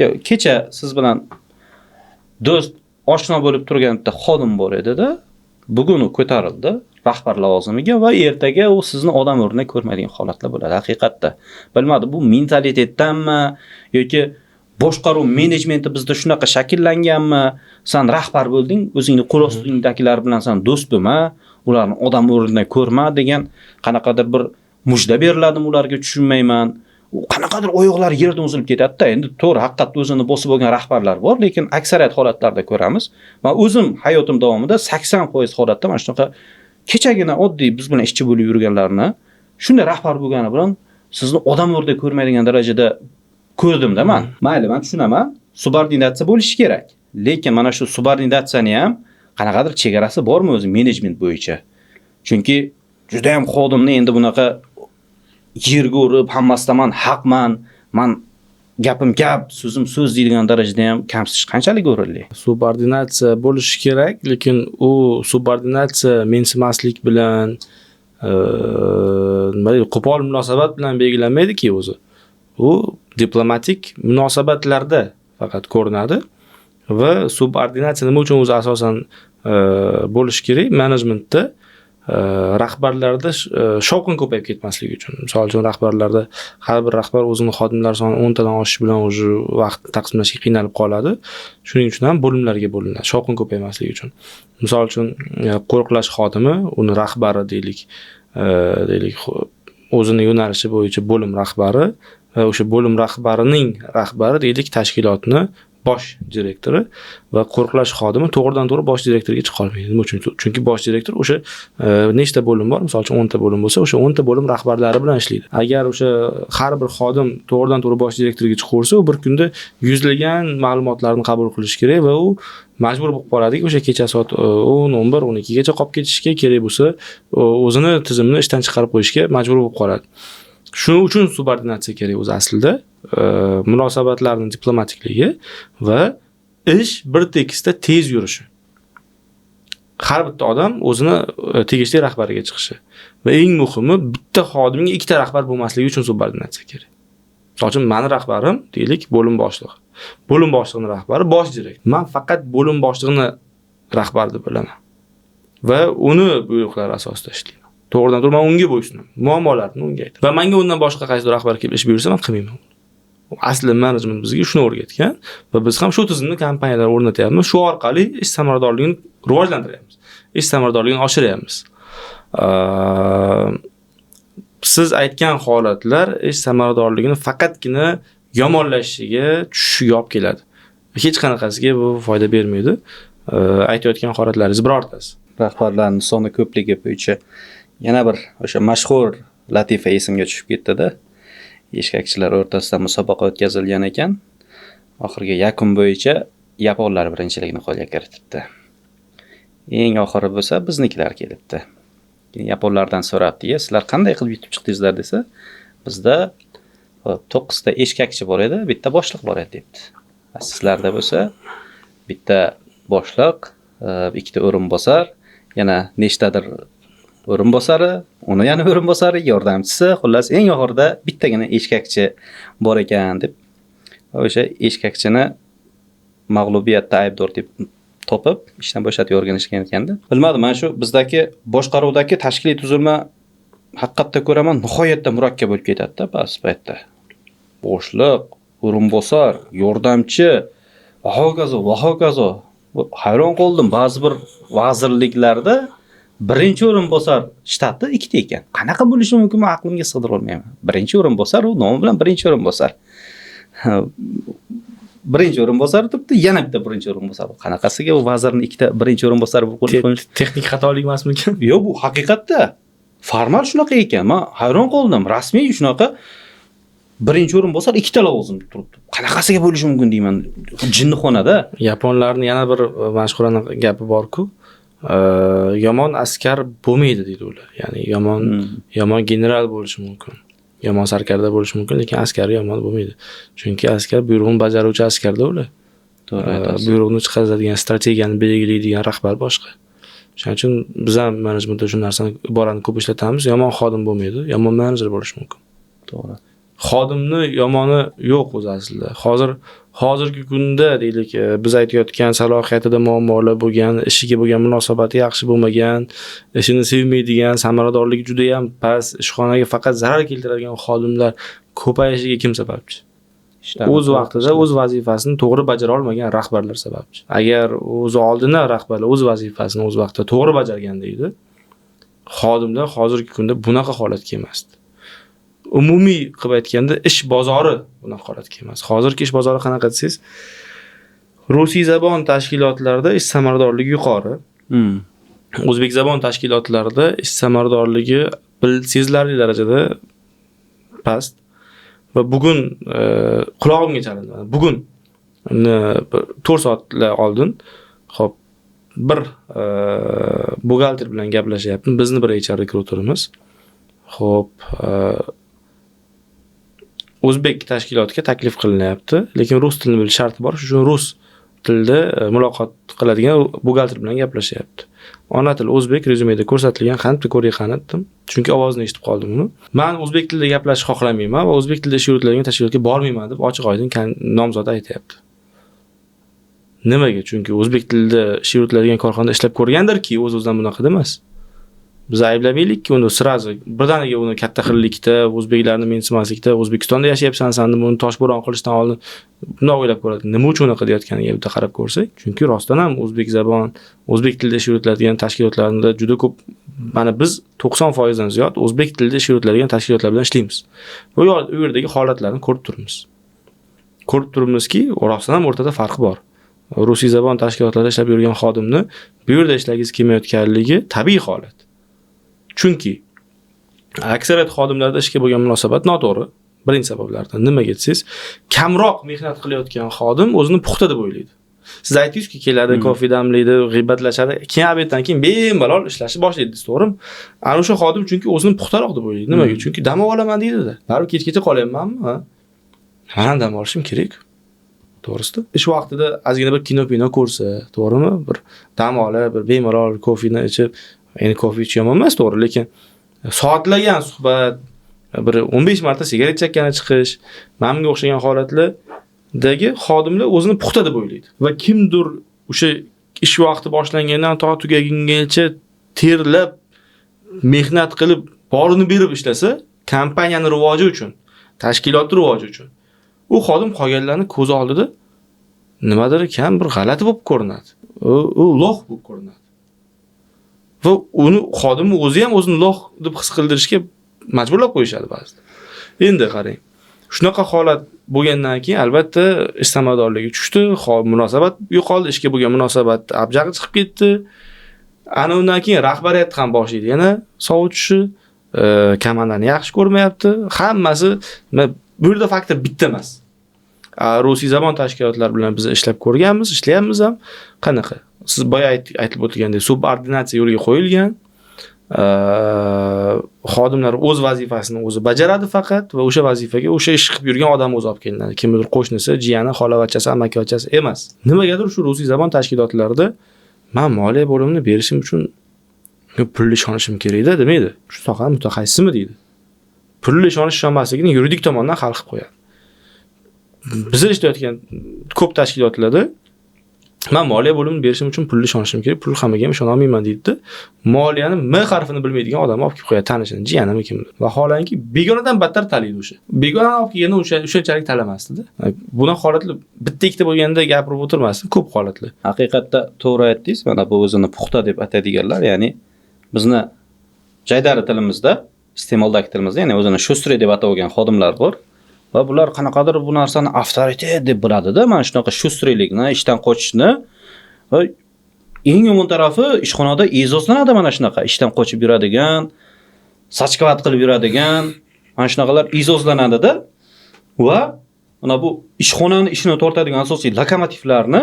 yo kecha siz bilan do'st, oshno bo'lib turgan bitta xodim bor edi-da, bugun u ko'tarildi rahbar lavozimiga va ertaga u sizni odam o'rnida ko'rmaydigan holatlar bo'ladi haqiqatda. Bilmadim, bu mentalitetdanmi yoki boshqaruv menejmenti bizda shunaqa shakllanganmi? San rahbar bo'lding, o'zingni qo'l ostingdagilar bilan san do'st bo'lma, ularni odam o'rnida ko'rma degan qanaqadir bir mujda beriladimi ularga, tushunmayman. U qanaqadir oyoqlari yerdan uzilib ketadi-da. Endi to'g'ri, haqiqatda o'zini bosib olgan rahbarlar bor, lekin aksariyat holatlarda ko'ramiz. Men o'zim hayotim davomida 80% holatda mana shunaqa kechagina oddiy biz bilan ishchi bo'lib yurganlarni shunday rahbar bo'lgani bilan sizni odam o'rnida ko'rmaydigan darajada ko'rdimda men. Mayli, men tushunaman, subordinatsiya bo'lishi kerak. Lekin mana shu subordinatsiyani ham qanaqadir chegarasi bormi o'zi menejment bo'yicha? Chunki juda ham xodimni endi bunaqa yerga urib, hammasidan man haqman, man gapim gap, so'zim so'z deydigan darajada ham kamsitish qanchalik o'rinli? Subordinatsiya bo'lishi kerak, lekin u subordinatsiya mensimaslik bilan, nima deydi, qo'pol munosabat bilan belgilanmaydiki o'zi. U diplomatik munosabatlarda faqat ko'rinadi va subordinatsiya nima uchun o'zi asosan bo'lishi kerak? Menejmentda rahbarlarda shovqin ko'payib ketmasligi uchun. Misol uchun rahbarlarda har bir rahbar o'zini xodimlar soni 10 tadan oshishi bilan o'zi vaqt taqsimlashga qiynalib qoladi. Shuning uchun ham bo'limlarga bo'linadi, shovqin ko'paymasligi uchun. Misol uchun qo'riqlash xodimi, uni rahbari deylik, o'zini yo'nalishi bo'yicha bo'lim rahbari O'sha bo'lim rahbarining rahbari, deylik, tashkilotni bosh direktori va qo'riqlash xodimi to'g'ridan to'g'ri bosh direktorga chiqa olmaydi. Nima uchun? Chunki bosh direktor o'sha nechta bo'lim bor, misol uchun 10 ta bo'lim bo'lsa, o'sha 10 ta bo'lim rahbarlari bilan ishlaydi. Agar o'sha har bir xodim to'g'ridan to'g'ri bosh direktorga chiqaversa, u bir kunda yuzlagan ma'lumotlarni qabul qilishi kerak va u majbur bo'lib qoladiki, o'sha kecha soat 10, 11, 12 gacha qolib ketishga, kerak bo'lsa, o'zini tizimini ishdan chiqarib qo'yishga majbur bo'lib qoladi. Shuning uchun subordinatsiya kerak o'zi aslida, munosabatlarning diplomatikligi va ish bir tekisda tez yurishi. Har bitta odam o'zini tegishli rahbariga chiqishi va eng muhimi, bitta xodimga ikkita rahbar bo'lmasligi uchun subordinatsiya kerak. Misol uchun, mani rahbarim, deylik, bo'lim boshlig'i. Bo'lim boshlig'ining rahbari bosh direktor. Men faqat bo'lim boshlig'ini rahbar deb bilaman va uni buyruqlari asosida ishlayman. To'g'ridan to'g'ri men unga bo'ysunaman. Muammolarni unga aytaman. Va menga undan boshqa qaysidir rahbar kelib ish buyursa, men qilmayman. Asli menejment bizga shuni o'rgatgan va biz ham shu tizimni kompaniyalarda o'rnatyapmiz. Shu orqali ish samaradorligini rivojlantiryapmiz. Ish samaradorligini oshiryapmiz. Siz aytgan holatlar ish samaradorligini faqatgina yomonlashishiga, tushishiga olib keladi. Hech qanaqasiga bu foyda bermaydi. Aytayotgan holatlaringiz birortasi. Rahbarlarning soni ko'pligi bo'yicha yana bir o'sha mashhur latifa esimga tushib ketdi-da. Eshkakchilar o'rtasida musobaqa o'tkazilgan ekan. Oxirgi yakun bo'yicha yaponlar birinchilikni qo'lga kiritibdi. Eng oxiri bo'lsa biznikilar kelibdi. Keyin yaponlardan so'rabdi, "Sizlar qanday qilib yutib chiqdingizlar?" desa, "Bizda 9 ta eshkakchi bor edi, bitta boshliq bor edi" debdi. Sizlarda bo'lsa bitta boshliq, ikkita o'rinbosar, yana nechtadir o'rinbosari, uni yana o'rinbosari, yordamchisi, xullas eng oxirida bittagina eshkakchi bor ekan deb o'sha eshkakchini mag'lubiyatda aybdor deb topib ishdan bo'shatib yuborganishgan ekanda. Bilmadim, mana shu bizdagi boshqaruvdagi tashkiliy tuzilma haqiqatda ko'raman nihoyatda murakkab bo'lib ketadi-da ba'zi paytda. Boshliq, o'rinbosar, yordamchi va hokazo va hokazo. Hayron qoldim, ba'zi bir vazirliklarda birinchi o'rinbosar shtati ikkita ekan. Qanaqa bo'lishi mumkin, men aqlimga sig'dira olmayman. Birinchi o'rinbosar u nomi bilan birinchi o'rinbosar. Birinchi o'rinbosar turibdi, yana bitta birinchi o'rinbosar. Qanaqasiga u vazirni ikkita birinchi o'rinbosar bo'lib qo'yish? Texnik xatolik emasmikan? Yo'q, bu haqiqatda formal shunaqa ekan. Men hayron qoldim. Rasmiy shunaqa birinchi o'rinbosar ikkita lavozim turibdi. Qanaqasiga bo'lishi mumkin deyman. Jinnixonada. Yaponlarning yana bir mashhur gapi bor-ku. Yomon askar bo'lmaydi deydi ular. Ya'ni yomon general bo'lishi mumkin. Yomon sarkarda bo'lishi mumkin, lekin askari yomon bo'lmaydi. Chunki askar buyrug'ini bajaruvchi askarda ular. To'g'ri aytasiz. Buyruqni chiqaradigan, strategiyani belgilaydigan rahbar boshqa. Shuning uchun biz ham menejmentda shu narsani, iborani ko'p ishlatamiz. Yomon xodim bo'lmaydi, yomon menejer bo'lishi mumkin. To'g'ri. Xodimni yomoni yo'q o'zi aslida. Hozirgi kunda deylik, biz aytayotgan salohiyatida muammolar bo'lgan, ishiga bo'lgan munosabati yaxshi bo'lmagan, ishini sevmaydigan, samaradorligi juda ham past, ishxonaga faqat zarar keltiradigan xodimlar ko'payishiga kim sababchi? O'z vaqtida o'z vazifasini to'g'ri bajara olmagan rahbarlar sababchi. Agar o'zi oldindan rahbarlar o'z vazifasini o'z vaqtida to'g'ri bajarganda edi, xodimlar hozirgi kunda bunaqa holatga emasdi. Umumiy qilib aytganda ish bozori bunaqa holatga emas. Hozirgi ish bozori qanaqa desangiz, rusiy zabon tashkilotlarda ish samaradorligi yuqori. O'zbek zabon tashkilotlarida ish samaradorligi sezilarli darajada past. Va bugun qulog'imga chalindi. Bugun 4 soatlar oldin, xo'p, bir buxgalter bilan gaplashyaptim. Bizni bir HR rekruterimiz. Xo'p, o'zbek tashkilotiga taklif qilinyapti, lekin rus tilini bilish sharti bor. Shuning uchun rus tilida muloqot qiladigan buxgalter bilan gaplashyapti. Ona tili o'zbek, rezyumeda ko'rsatilgan, qani bitta ko'ray qani dedim. Chunki ovozini eshitib qoldim uni. Men o'zbek tilida gaplashishni xohlamayman va o'zbek tilida ish yuritiladigan tashkilotga bormayman deb ochiq oydin nomzod aytyapti. Nimaga? Chunki o'zbek tilida ish yuritiladigan korxonada ishlab ko'rgandirki, o'z-o'zidan bunaqa demas. Biz ayblamaylikki uni sразу birdaniga uni katta xillikda, o'zbeklarni mensimaslikda, O'zbekistonda yashayapsan san deb uni toshbo'ron qilishdan oldin bundoq o'ylab ko'radi. Nima uchun unaqa deyotganiga bitta qarab ko'rsak, chunki rostdan ham o'zbek zabon, o'zbek tilida ish yuritiladigan tashkilotlarda juda ko'p Mana biz 90% dan ziyod o'zbek tilida ish yuritadigan tashkilotlar bilan ishlaymiz. Bu yerdagi holatlarni ko'rib turibmiz. Ko'rib turibmizki, rostdan ham o'rtada farq bor. Rusiyzabon tashkilotlarda ishlab yurgan xodimni bu yerda ishlagisi kelmayotganligi tabiiy holat. Chunki aksariyat xodimlarda ishga bo'lgan munosabat noto'g'ri. Birinchi sabablardan nimaga desangiz, kamroq mehnat qilayotgan xodim o'zini puxta deb o'ylaydi. Siz aytdingizki, keladi, kofe damlaydi, g'iybatlashadi, keyin обед dan keyin bemalol ishlashni boshlaydi, to'g'rimi? Ana o'sha xodim chunki o'zini puxtaroq deb o'ylaydi. Nimaga? Chunki dam olaman deydi-da. Baribir kechgacha qolyapmanmi? Ha. Man ham dam olishim kerak. To'g'risida. Ish vaqtida ozgina bir kino-pino ko'rsa, to'g'rimi? Bir dam olib, bir bemalol kofeni ichib, endi kofe ichish yomon emas, to'g'ri, lekin soatlagan suhbat, bir 15 marta sigaret chekkani chiqish, mana bunga o'xshagan holatlardagi xodimlar o'zini puxta deb o'ylaydi. Va kimdir o'sha ish vaqti boshlangandan to tugagungacha terlab, mehnat qilib, borini berib ishlasa, kompaniyani rivoji uchun, tashkilot rivoji uchun, u xodim qolganlarni ko'zi oldida nimadir kam bir g'alati bo'lib ko'rinadi. U лох bo'lib ko'rinadi. Va uni xodimni o'zi ham o'zini лох deb his qildirishga majburlab qo'yishadi ba'zida. Endi qarang. Shunaqa holat bo'lgandan keyin albatta ish samaradorligi tushdi, munosabat yo'qoldi, ishga bo'lgan munosabat abjag'i chiqib ketdi. Ana undan keyin rahbariyat ham boshlaydi yana sovutishi, komandani yaxshi ko'rmayapti. Hammasi bu yerda faktor bitta emas. Rusiyzabon tashkilotlar bilan biz ishlab ko'rganmiz, ishlayapmiz ham. Qanaqa? Siz boya aytib o'tilgandek, subordinatsiya yo'lga qo'yilgan. Xodimlar o'z vazifasini o'zi bajaradi faqat va o'sha vazifaga o'sha ish qilib yurgan odam o'zi olib kelinadi. Kimnidir qo'shnisi, jiyani, xolavachchasi, amakivachchasi emas. Nimagadir shu rusiyzabon tashkilotlarda men moliya bo'limini berishim uchun pulli ishonishim kerakda demaydi. Shu sohani mutaxassisimi deydi. Pulli ishonish ishonmasligini yuridik tomondan hal qilib qo'yadi. Biz ishlayotgan ko'p tashkilotlarda men moliya bo'limini berishim uchun pulli ishonishim kerak, pul hammaga ham ishona olmayman deydi. Moliyani M harfini bilmaydigan odamni olib kelib qo'yadi, tanishini, jiyanimi kimdir. Vaholanki begonadan battar talaydi o'sha. Begonani olib kelganda o'sha o'shanchalik talamasdi-da. Bunaqa holatlar bitta ikkita bo'lganda gapirib o'tirmasdim, ko'p holatlar. Haqiqatda to'g'ri aytdingiz, mana bu o'zini puxta deb ataydiganlar, ya'ni bizni jaydari tilimizda, iste'moldagi tilimizda, ya'ni o'zini шустрый deb atalgan xodimlar bor. Va bular qanaqadir bu narsani avtoritet deb biladida, mana shunaqa шустрый likni, ishdan qochishni va eng yomon tarafi ishxonada e'zozlanadi mana shunaqa ishdan qochib yuradigan, сачковать qilib yuradigan, mana shunaqalar e'zozlanadida va mana bu ishxonani ishini tortadigan asosiy lokomotivlarni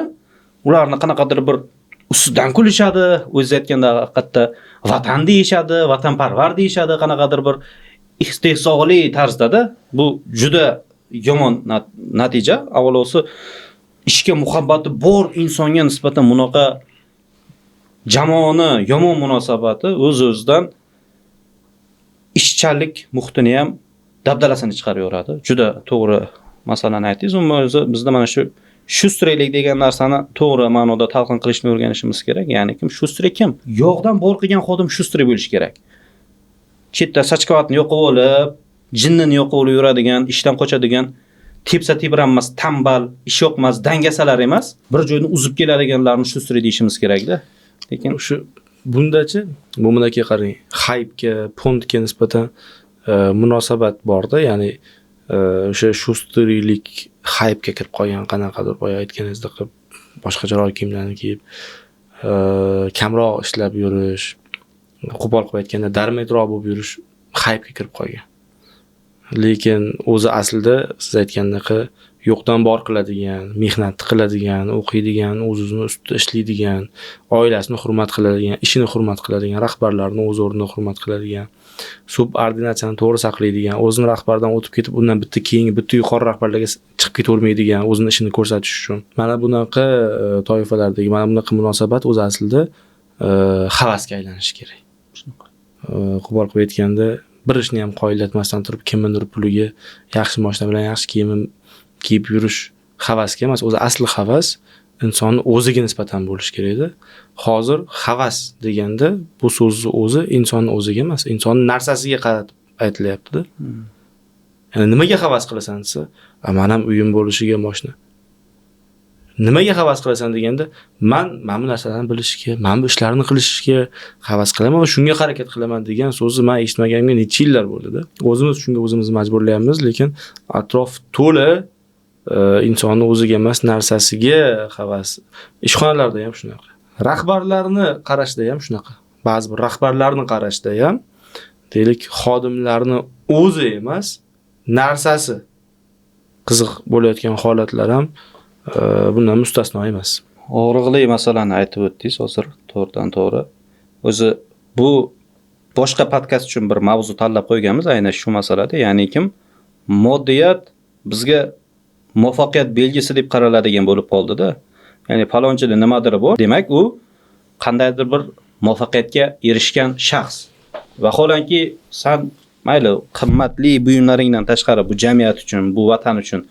ularni qanaqadir bir ustidan kulishadi, o'zi aytganda haqiqatda vatan deyishadi, vatanparvar deyishadi, qanaqadir bir istehzoli tarzdada. Bu juda yomon natija. Avvalosi ishga muhabbati bor insonga nisbatan bunaqa jamoani yomon munosabati o'z-o'zidan ishchanlik muhitini ham dabdalasini chiqarib yuboradi. Juda to'g'ri masalani aytdingiz. Umuman o'zi bizda mana shu шустрый lik degan narsani to'g'ri ma'noda talqin qilishni o'rganishimiz kerak. Ya'ni kim шустрый kim? Yo'qdan bor qilgan xodim шустрый bo'lishi kerak. Chetda сачковать ni yoqib olib, jinnini yoqib olib yuradigan, ishdan qochadigan, tepsa tebranmas, tambal, ish yoqmas, dangasalar emas, bir joyni uzib keladiganlarni шустрый deyishimiz kerakda. Lekin O'sha bundachi, Mo'min aka qarang, хайп ga, понт ga nisbatan munosabat borda, ya'ni o'sha шустрый lik хайп ga kirib qolgan, qanaqadir boya aytganingizdek qilib boshqacharoq kiyimlarni kiyib, kamroq ishlab yurish, qo'pol qilib aytganda darmedroq bo'lib yurish хайп ga kirib qolgan. Lekin o'zi aslida siz aytgandaqa yo'qdan bor qiladigan, mehnat qiladigan, o'qiydigan, o'z-o'zini ustida ishlaydigan, oilasini hurmat qiladigan, ishini hurmat qiladigan, rahbarlarni o'z o'rnida hurmat qiladigan, subordinatsiyani to'g'ri saqlaydigan, o'zini rahbaridan o'tib ketib, undan bitta keyingi, bitta yuqori rahbarlarga chiqib ketavermaydigan, o'zini ishini ko'rsatish uchun. Mana bunaqa toifalardagi mana bunaqa munosabat o'zi aslida havasga aylanishi kerak. Qo'pol qilib aytganda, bir ishni ham qoyillatmasdan turib, kimnidir puliga yaxshi mashina bilan yaxshi kiyim kiyib yurish havasga emas, o'zi asli havas insonni o'ziga nisbatan bo'lishi kerakda. Hozir havas deganda bu so'zni o'zi insonni o'ziga emas, insonni narsasiga qaratib aytilyapti-da. Ya'ni nimaga havas qilasan desa, "A, men ham uyim bo'lishiga, mashina." Nimaga havas qilasan deganda, man mana bu narsalarni bilishga, mana bu ishlarni qilishga havas qilaman va shunga harakat qilaman degan so'zni men eshitmaganimga necha yillar bo'ldi-da. O'zimiz shunga o'zimizni majburlayapmiz, lekin atrof to'la insonni o'ziga emas, narsasiga havas. Ishxonalarda ham shunaqa. Rahbarlarni qarashda ham shunaqa. Ba'zi bir rahbarlarni qarashda ham deylik, xodimlarni o'zi emas, narsasi qiziq bo'layotgan holatlar ham bundan mustasno emas. Og'riqli masalani aytib o'tdingiz hozir, to'g'ridan to'g'ri. O'zi bu boshqa podkast uchun bir mavzu tanlab qo'yganmiz aynan shu masalada, ya'ni kim moddiyat bizga muvaffaqiyat belgisi deb qaraladigan bo'lib qoldi-da. Ya'ni palonchida nimadir bor, demak u qandaydir bir muvaffaqiyatga erishgan shaxs. Vaholanki san mayli qimmatli buyumlaringdan tashqari bu jamiyat uchun, bu vatan uchun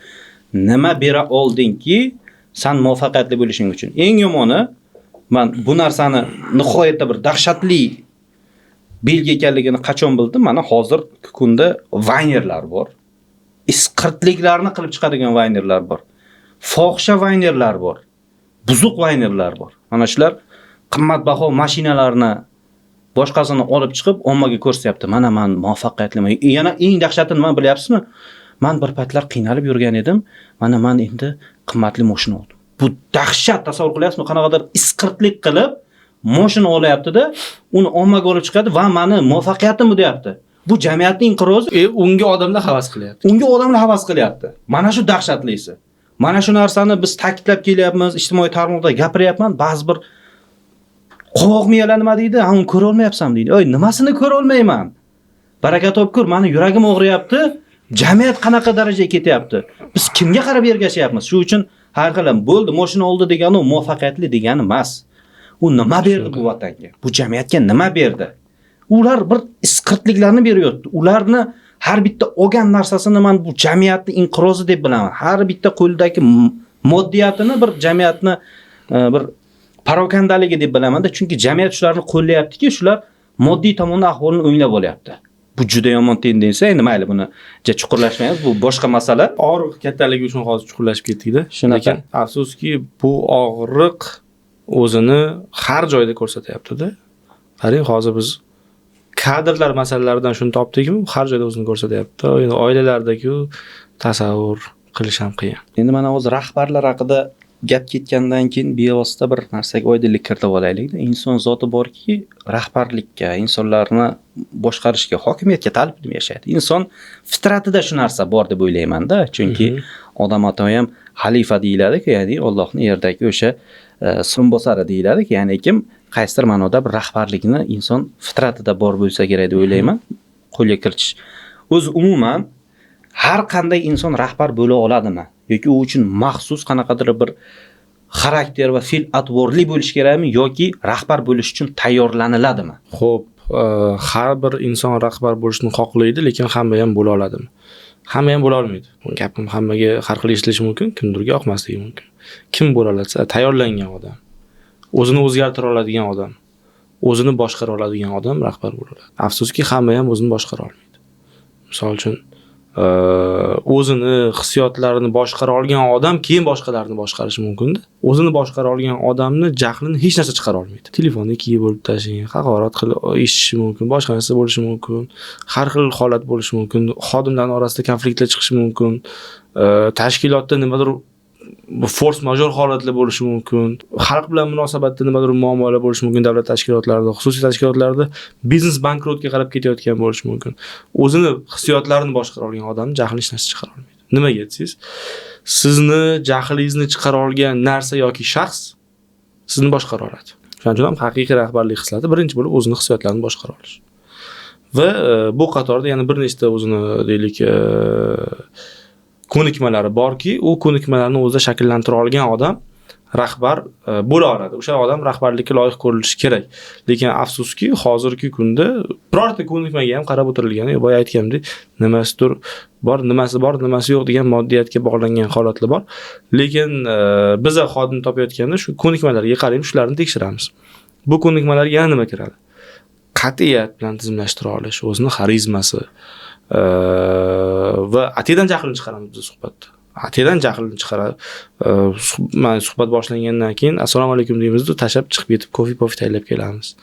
nima bera oldingki, san muvaffaqiyatli bo'lishing uchun. Eng yomoni, men bu narsani nihoyatda bir dahshatli belgi ekanligini qachon bildim? Mana hozir kunda vaynerlar bor. Isqirtliklarni qilib chiqadigan vaynerlar bor. Fohisha vaynerlar bor. Buzuq vaynerlar bor. Mana shular qimmatbaho mashinalarni boshqasini olib chiqib ommaga ko'rsatyapti. Mana men muvaffaqiyatliman. Yana eng dahshati nima bilyapsizmi? Men bir paytlar qiynalib yurgan edim. Mana men endi qimmatli mashina oldim. Bu dahshat, tasavvur qilyapsizmi? Qanaqadir isqirtlik qilib mashina olyapti-da, uni ommaga olib chiqadi va meni muvaffaqiyatim bu deyapti. Bu jamiyatning inqirozi. Unga odamlar havas qilyapti. Unga odamlar havas qilyapti. Mana shu dahshatlisi. Mana shu narsani biz ta'kidlab kelyapmiz, ijtimoiy tarmoqda gapiryapman. Ba'zi bir qovoq miyalar nima deydi? Ha, uni ko'ra olmayapsan deydi. Oy, nimasini ko'ra olmayman? Baraka topkur, meni yuragim og'riyapti. Jamiyat qanaqa darajaga ketyapti? Biz kimga qarab ergashyapmiz? Shu uchun har xil bo'ldi, mashina oldi degani u muvaffaqiyatli degani emas. U nima berdi bu vatanga? Bu jamiyatga nima berdi? Ular bir isqirtliklarni beryapti. Ularni har bitta olgan narsasini men bu jamiyatni inqirozi deb bilaman. Har bitta qo'lidagi moddiyatini bir jamiyatni bir parokandaligi deb bilamanda, chunki jamiyat shularni qo'llayaptiki, shular moddiy tomondan ahvolini o'nglab olyapti. Bu juda yomon tendensiya. Endi mayli, buni chuqurlashmaymiz, bu boshqa masala. Og'riq kattaligi uchun hozir chuqurlashib ketdik-da. Shunaqa. Lekin afsuski bu og'riq o'zini har joyda ko'rsatyapti-da. Qarang, hozir biz kadrlar masalalaridan shuni topdikmi, har joyda o'zini ko'rsatyapti. Endi oilalardagi tasavvur qilish ham qiyin. Endi mana hozir rahbarlar haqida gap ketgandan keyin bevosita bir narsaga oydinlik kiritib olaylik-da. Inson zoti borki, rahbarlikka, insonlarni boshqarishga, hokimiyatga talpinib yashaydi. Inson fitratida shu narsa bor deb o'ylayman-da. Chunki odam ata ham xalifa deyiladi-ku, ya'ni Allohning yerdagi o'sha so'mbosari deyiladi-ku, ya'ni kim qaysidir ma'noda bir rahbarlikni inson fitratida bor bo'lsa kerak deb o'ylayman. Qo'lga kiritish. O'zi umuman har qanday inson rahbar bo'la oladimi? Yoki u uchun maxsus qanaqadir bir xarakter va fe'l-atvorli bo'lish kerakmi yoki rahbar bo'lish uchun tayyorlaniladimi? Xo'p, har bir inson rahbar bo'lishni xohlaydi, lekin hamma ham bo'la oladimi? Hamma ham bo'la olmaydi. Bu gapim hammaga har xil eshitilishi mumkin, kimdirga yoqmasligi mumkin. Kim bo'la olsa, tayyorlangan odam, o'zini o'zgartira oladigan odam, o'zini boshqara oladigan odam rahbar bo'la oladi. Afsuski, hamma ham o'zini boshqara olmaydi. Misol uchun, o'zini hissiyotlarini boshqara olgan odam keyin boshqalarni boshqarishi mumkin-da. O'zini boshqara olgan odamni jahlini hech narsa chiqara olmaydi. Telefonni ikkiga bo'lib tashlang, haqorat qilib eshitishi mumkin, boshqa narsa bo'lishi mumkin, har xil holat bo'lishi mumkin, xodimlarning orasida konfliktlar chiqishi mumkin, tashkilotda nimadir fors major holatlar bo'lishi mumkin, xalq bilan munosabatda nimadir muammolar bo'lishi mumkin, davlat tashkilotlarida, xususiy tashkilotlarda biznes bankrotga qarab ketayotgan bo'lishi mumkin. O'zini hissiyotlarini boshqara olgan odam jahlini hech narsa chiqara olmaydi. Nimaga desangiz, sizni jahlingizni chiqara olgan narsa yoki shaxs sizni boshqara oladi. Shuning uchun ham haqiqiy rahbarlik xislati birinchi bo'lib o'zini hissiyotlarini boshqara olish. Va bu qatorda yana bir nechta o'zini deylik ko'nikmalari borki, u ko'nikmalarni o'zida shakllantira olgan odam rahbar bo'la oladi. O'sha odam rahbarlikka loyiq ko'rilishi kerak. Lekin afsuski, hozirgi kunda birorta ko'nikmaga ham qarab o'tirilgani yo'q. Boya aytganimdek, nimasidir bor, nimasi bor, nimasi yo'q degan moddiyatga bog'langan holatlar bor. Lekin biz xodim topayotganda shu ko'nikmalarga qaraymiz, shularni tekshiramiz. Bu ko'nikmalarga yana nima kiradi? Qat'iyat bilan tizimlashtira olish, o'zini xarizmasi va atiydan jahlini chiqaramiz biz suhbatda. Ataydan jahlini chiqaradi. Mana suhbat boshlangandan keyin assalomu alaykum deymizda, tashlab chiqib ketib kofe tayyorlab kelamiz.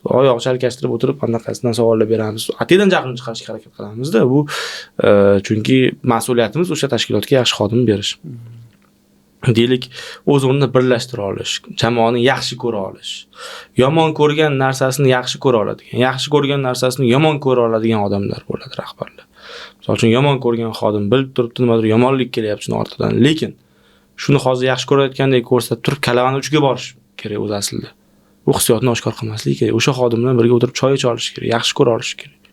Oyoq chalkashtirib o'tirib anaqasidan savollar beramiz. Ataydan jahlini chiqarishga harakat qilamizda. Bu chunki mas'uliyatimiz o'sha tashkilotga yaxshi xodim berish. Deylik, o'z o'rnida birlashtira olish, jamoani yaxshi ko'ra olish, yomon ko'rgan narsasini yaxshi ko'ra oladigan, yaxshi ko'rgan narsasini yomon ko'ra oladigan odamlar bo'ladi rahbarlar. Misol uchun, yomon ko'rgan xodim bilib turibdi, nimadir yomonlik kelyapti shuni ortidan, lekin shuni hozir yaxshi ko'rayotgandek ko'rsatib turib kalavani uchiga borish kerak o'zi aslida. Bu hissiyotni oshkor qilmasligi kerak. O'sha xodim bilan birga o'tirib choy icha olish kerak, yaxshi ko'ra olish kerak.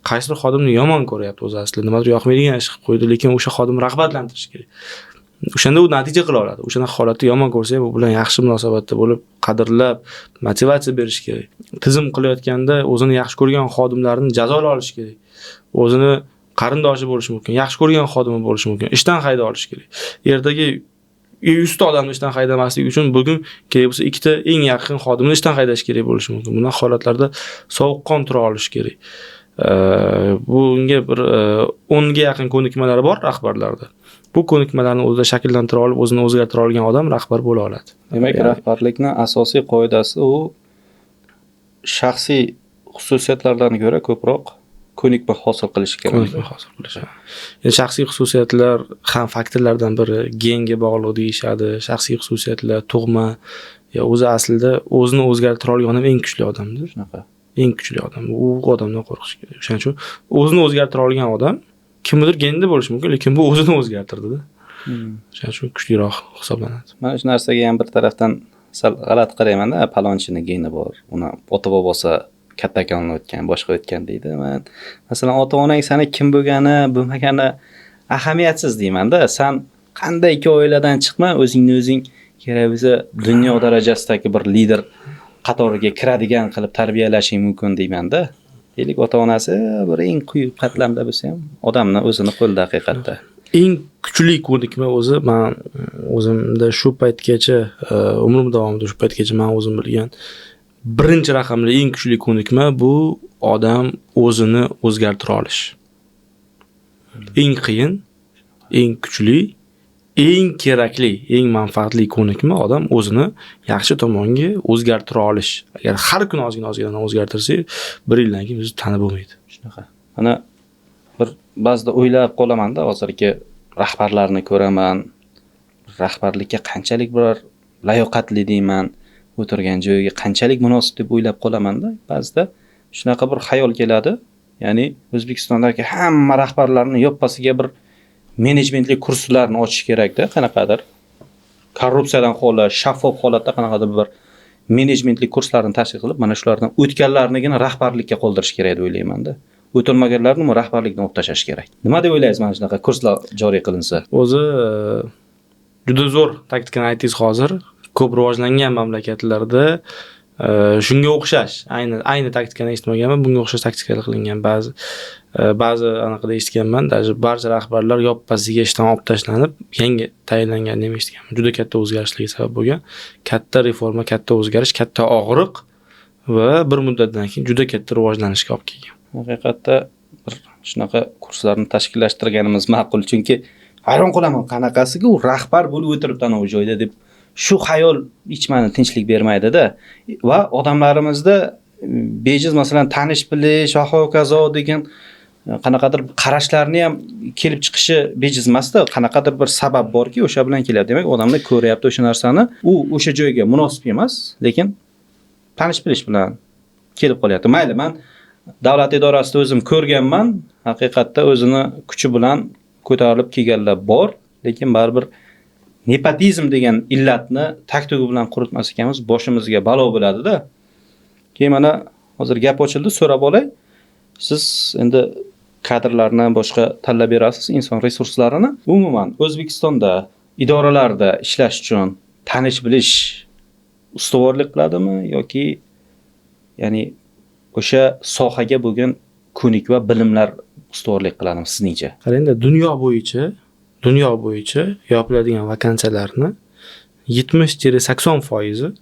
Qaysidir xodimni yomon ko'ryapti o'zi aslida, nimadir yoqmaydigan ish qilib qo'ydi, lekin o'sha xodimni rag'batlantirish kerak. O'shanda u natija qila oladi. O'shanda holatda yomon ko'rsa ham u bilan yaxshi munosabatda bo'lib, qadrlab, motivatsiya berish kerak. Tizim qilayotganda o'zini yaxshi ko'rgan xodimlarni jazola olish kerak. O'zini qarindoshi bo'lishi mumkin, yaxshi ko'rgan xodimi bo'lishi mumkin, ishdan hayda olish kerak. Ertaga 100 ta odamni ishdan haydamaslik uchun bugun kerak bo'lsa 2 ta eng yaqin xodimni ishdan haydash kerak bo'lishi mumkin. Bunaqa holatlarda sovuqqon tura olish kerak. Bunga bir 10 ga yaqin ko'nikmalari bor rahbarlarda. Bu ko'nikmalarni o'zida shakllantira olib, o'zini o'zgartira olgan odam rahbar bo'la oladi. Demak, rahbarlikning asosiy qoidasi u shaxsiy xususiyatlardan ko'ra ko'proq ko'nikma hosil qilish kerak. Ko'nikma hosil qilish. Endi shaxsiy xususiyatlar ham faktorlardan biri, genga bog'liq deyishadi. Shaxsiy xususiyatlar, tug'ma, ya o'zi aslida o'zini o'zgartira olgan odam eng kuchli odamdir. Shunaqa. Eng kuchli odam. U odamdan qo'rqish kerak. O'shaning uchun o'zini o'zgartira olgan odam kimnidir genida bo'lishi mumkin, lekin bu o'zini o'zgartirdida. O'shaning uchun kuchliroq hisoblanadi. Mana shu narsaga ham bir tarafdan sal g'alati qarayman-da, palonchini geni bor, uni ota-bobosi kattakonni o'tgan, boshqa o'tgan deydi. Man masalan, ota-onang sani kim bo'lgani, bo'lmagani ahamiyatsiz deyman-da. San qanday ikki oiladan chiqma, o'zingni o'zing kerak bo'lsa dunyo darajasidagi bir lider qatoriga kiradigan qilib tarbiyalashing mumkin deyman-da. Deylik, ota-onasi bir eng quyi qatlamda bo'lsa ham odamni o'zini qo'lida haqiqatda. Eng kuchli ko'nikma o'zi man o'zimda shu paytgacha, umrim davomida shu paytgacha man o'zim bilgan birinchi raqamli eng kuchli ko'nikma bu odam o'zini o'zgartira olish. Eng qiyin, eng kuchli, eng kerakli, eng manfaatli ko'nikma odam o'zini yaxshi tomonga o'zgartira olish. Agar har kuni ozgina ozgina o'zgartirsak, bir yildan keyin o'zi tanib bo'lmaydi. Shunaqa. Mana bir ba'zida o'ylab qolamanda, hozirgi rahbarlarni ko'raman, rahbarlikka qanchalik biror layoqatli deyman, o'tirgan joyiga qanchalik munosib deb o'ylab qolamanda, ba'zida shunaqa bir xayol keladi. Ya'ni O'zbekistondagi hamma rahbarlarni yoppasiga bir menejmentlik kurslarni ochish kerakda, qanaqadir korrupsiyadan xoli, shaffof holatda qanaqadir bir menejmentlik kurslarni tashkil qilib, mana shulardan o'tganlarnigina rahbarlikka qoldirish kerak deb o'ylaymanda. O'tilmaganlarni rahbarlikdan olib tashlash kerak. Nima deb o'ylaysiz mana shunaqa kurslar joriy qilinsa? O'zi juda zo'r taktikani aytdingiz hozir. Ko'p rivojlangan mamlakatlarda shunga o'xshash, ayni taktikani eshitmaganman, bunga o'xshash taktikalar qilingan. Ba'zi anaqada eshitganman, даже barcha rahbarlar yoppasiga ishdan olib tashlanib, yangi tayinlanganini ham eshitganman. Juda katta o'zgarishlarga sabab bo'lgan. Katta reforma, katta o'zgarish, katta og'riq va bir muddatdan keyin juda katta rivojlanishga olib kelgan. Haqiqatda bir shunaqa kurslarni tashkillashtirganimiz ma'qul, chunki hayron qolaman, qanaqasiga u rahbar bo'lib o'tiribdi ana u joyda deb shu xayol hech mani tinchlik bermaydi-da. Va odamlarimizda bejiz masalan tanish bilish va hokazo degan qanaqadir qarashlarni ham kelib chiqishi bejiz emasda, qanaqadir bir sabab borki, o'sha bilan kelyapti. Demak, odamlar ko'ryapti o'sha narsani, u o'sha joyga munosib emas, lekin tanish bilish bilan kelib qolyapti. Mayli, men davlat idorasida o'zim ko'rganman, haqiqatda o'zini kuchi bilan ko'tarilib kelganlar bor, lekin baribir nepotizm degan illatni tag-tugi bilan quritmas ekanmiz, boshimizga balo bo'ladi-da. Keyin mana hozir gap ochildi, so'rab olay. Siz endi kadrlarni boshqa tanlab berasiz, inson resurslarini. Umuman O'zbekistonda idoralarda ishlash uchun tanish bilish ustuvorlik qiladimi yoki ya'ni o'sha sohaga bo'lgan ko'nikma bilimlar ustuvorlik qiladimi sizningcha? Qarangda, dunyo bo'yicha yopiladigan vakansiyalarni 70-80%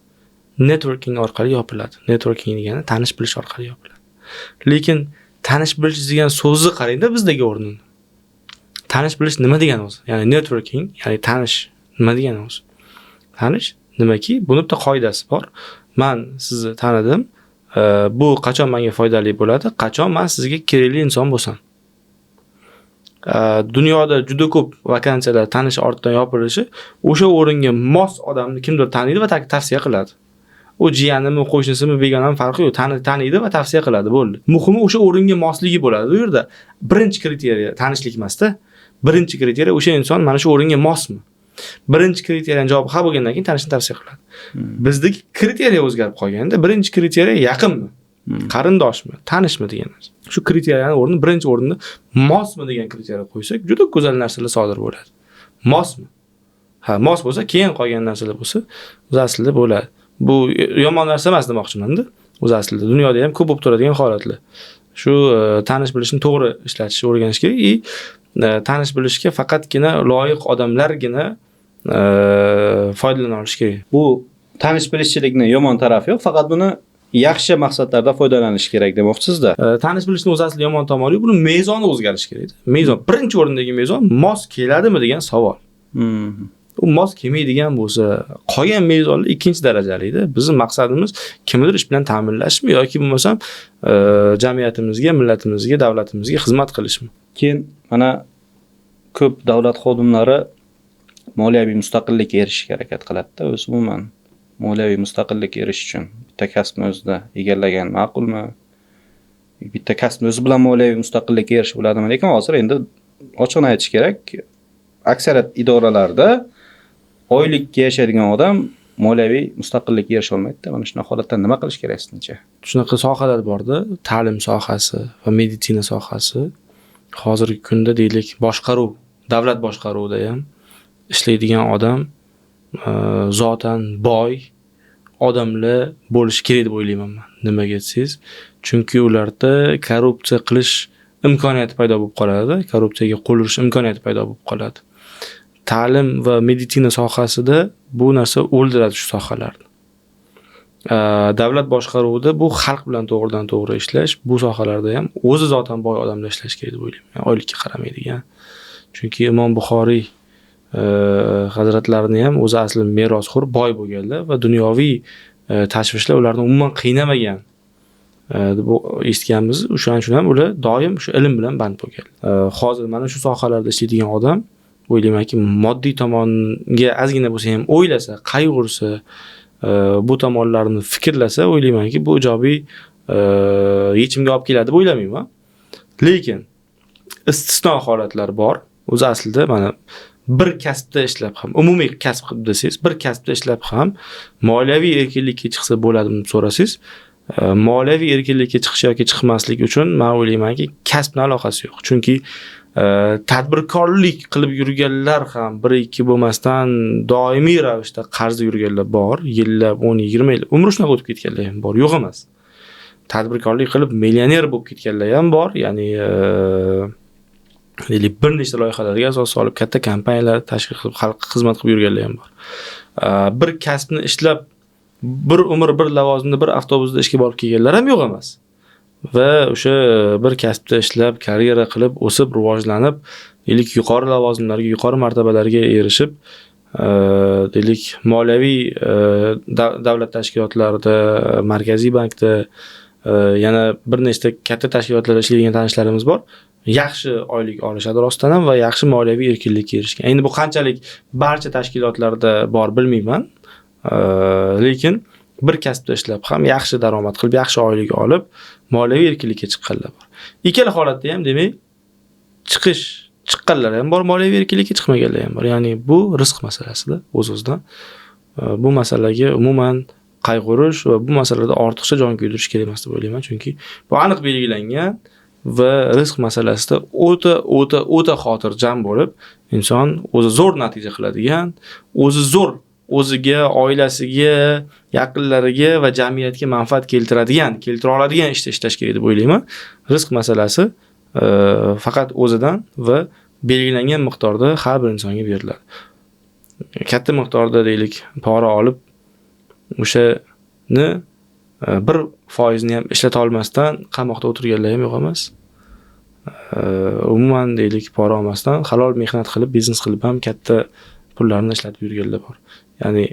networking orqali yopiladi. Networking degani tanish bilish orqali yopiladi. Lekin tanish bilish degan so'zni qarangda bizdagi o'rnini. Tanish bilish nima degani o'zi? Ya'ni networking, ya'ni tanish nima degani o'zi? Tanish nimaki, buni bitta qoidasi bor. Man sizni tanidim. Bu qachon menga foydali bo'ladi? Qachon man sizga kerakli inson bo'lsam. Dunyoda juda ko'p vakansiyalar tanish ortidan yopilishi, o'sha o'ringa mos odamni kimdir taniydi va tavsiya qiladi. U jiyanimi, qo'shnisimi, begonami farqi yo'q. Taniydi va tavsiya qiladi, bo'ldi. Muhimi o'sha o'ringa mosligi bo'ladi u yerda. Birinchi kriteriya tanishlik emasda. Birinchi kriteriya o'sha inson mana shu o'ringa mosmi? Birinchi kriteriyaning javobi ha bo'lgandan keyin tanishni tavsiya qiladi. Bizdagi kriteriya o'zgarib qolganda, birinchi kriteriya yaqinmi? Qarindoshmi, tanishmi degan narsa. Shu kriteriyani o'rnini, birinchi o'rinda mosmi degan kriteriya qo'ysak, juda go'zal narsalar sodir bo'ladi. Mosmi? Ha, mos bo'lsa, keyin qolgan narsalar bo'lsa, o'zi aslida bo'ladi. Bu yomon narsa emas demoqchiman-da. O'zi aslida dunyoda ham ko'p bo'lib turadigan holatlar. Shu tanish bilishni to'g'ri ishlatishni o'rganish kerak и tanish bilishga faqatgina loyiq odamlargina foydalana olishi kerak. Bu tanish bilishchilikni yomon tarafi yo'q, faqat buni yaxshi maqsadlarda foydalanish kerak demoqchisizda. Tanish bilishni o'zi aslida yomon tomoni yo'q, buni mezoni o'zgarishi kerak. Mezon, birinchi o'rindagi mezon mos keladimi degan savol. U mos kelmaydigan bo'lsa, qolgan mezonlar ikkinchi darajalida. Bizning maqsadimiz kimnidir ish bilan ta'minlashmi yoki bo'lmasam jamiyatimizga, millatimizga, davlatimizga xizmat qilishmi? Keyin mana ko'p davlat xodimlari moliyaviy mustaqillikka erishishga harakat qiladida, o'zi umuman moliyaviy mustaqillikka erishish uchun bitta kasbni o'zida egallagan ma'qulmi? Bitta kasbni o'zi bilan moliyaviy mustaqillikka erishib bo'ladimi? Lekin hozir endi ochiqini aytish kerak, aksariyat idoralarda oylikka yashaydigan odam moliyaviy mustaqillikka erisha olmaydida. Mana shunaqa holatda nima qilish kerak sizningcha? Shunaqa sohalar borda, ta'lim sohasi va meditsina sohasi hozirgi kunda deylik boshqaruv, davlat boshqaruvida ham ishlaydigan odam zotan boy odamlar bo'lishi kerak deb o'ylayman man. Nimaga desangiz, chunki ularda korrupsiya qilish imkoniyati paydo bo'lib qoladi, korrupsiyaga qo'l urish imkoniyati paydo bo'lib qoladi. Ta'lim va meditsina sohasida bu narsa o'ldiradi shu sohalarni. Davlat boshqaruvida bu xalq bilan to'g'ridan to'g'ri ishlash, bu sohalarda ham o'zi zotan boy odamlar ishlash kerak deb o'ylayman. Yani oylikka qaramaydigan. Chunki Imom Buxoriy hazratlarini ham o'zi asli merosxo'r boy bo'lganlar va dunyoviy tashvishlar ularni umuman qiynamagan deb eshitganmiz. O'shaning uchun ham ular doim shu ilm bilan band bo'lganlar. Hozir mana shu sohalarda ishlaydigan odam o'ylaymanki, moddiy tomonga ozgina bo'lsa ham o'ylasa, qayg'ursa, bu tomonlarni fikrlasa, o'ylaymanki, bu ijobiy yechimga olib keladi deb o'ylamayman. Lekin istisno holatlar bor. O'zi aslida mana bir kasbda ishlab ham, umumiy kasb qilib desangiz, bir kasbda ishlab ham moliyaviy erkinlikka chiqsa bo'ladimi deb so'rasangiz, moliyaviy erkinlikka chiqish yoki chiqmaslik uchun men o'ylaymanki, kasbni aloqasi yo'q. Chunki tadbirkorlik qilib yurganlar ham 1-2 bo'lmasdan doimiy ravishda qarzda yurganlar bor. Yillab, 10-20 yil umri shunaqa o'tib ketganlar ham bor, yo'q emas. Tadbirkorlik qilib millioner bo'lib ketganlar ham bor. Ya'ni deylik bir nechta loyihalarga asos solib katta kompaniyalar tashkil qilib xalqqa xizmat qilib yurganlar ham bor. Bir kasbni ishlab bir umr bir lavozimda bir avtobusda ishga borib kelganlar ham yo'q emas. Va o'sha bir kasbda ishlab karyera qilib o'sib rivojlanib deylik yuqori lavozimlarga, yuqori martabalarga erishib, deylik moliyaviy davlat tashkilotlarida, markaziy bankda, yana bir nechta katta tashkilotlarda ishlaydigan tanishlarimiz bor. Yaxshi oylik olishadi rostdan ham va yaxshi moliyaviy erkinlikka erishgan. Endi bu qanchalik barcha tashkilotlarda bor bilmayman. Lekin bir kasbda ishlab ham yaxshi daromad qilib, yaxshi oylik olib, moliyaviy erkinlikka chiqqanlar bor. Ikkala holatda ham demak, chiqqanlar ham bor, moliyaviy erkinlikka chiqmaganlar ham bor. Ya'ni bu rizq masalasida o'z-o'zidan. Bu masalaga umuman qayg'urish va bu masalada ortiqcha jon kuydirish kerak emas deb o'ylayman, chunki bu aniq belgilangan va rizq masalasida o'ta, o'ta, o'ta xotirjam bo'lib, inson o'zi zo'r natija qiladigan, o'zi zo'r o'ziga, oilasiga, yaqinlariga va jamiyatga manfaat keltiradigan, keltira oladigan ishda ishlash kerak deb o'ylayman. Rizq masalasi faqat o'zidan va belgilangan miqdorda har bir insonga beriladi. Katta miqdorda deylik pora olib o'shani 1%ni ham ishlata olmasdan qamoqda o'tirganlar ham yo'q emas. Umuman deylik, pora olmasdan halol mehnat qilib, biznes qilib ham katta pullarni ishlatib yurganlar bor. Ya'ni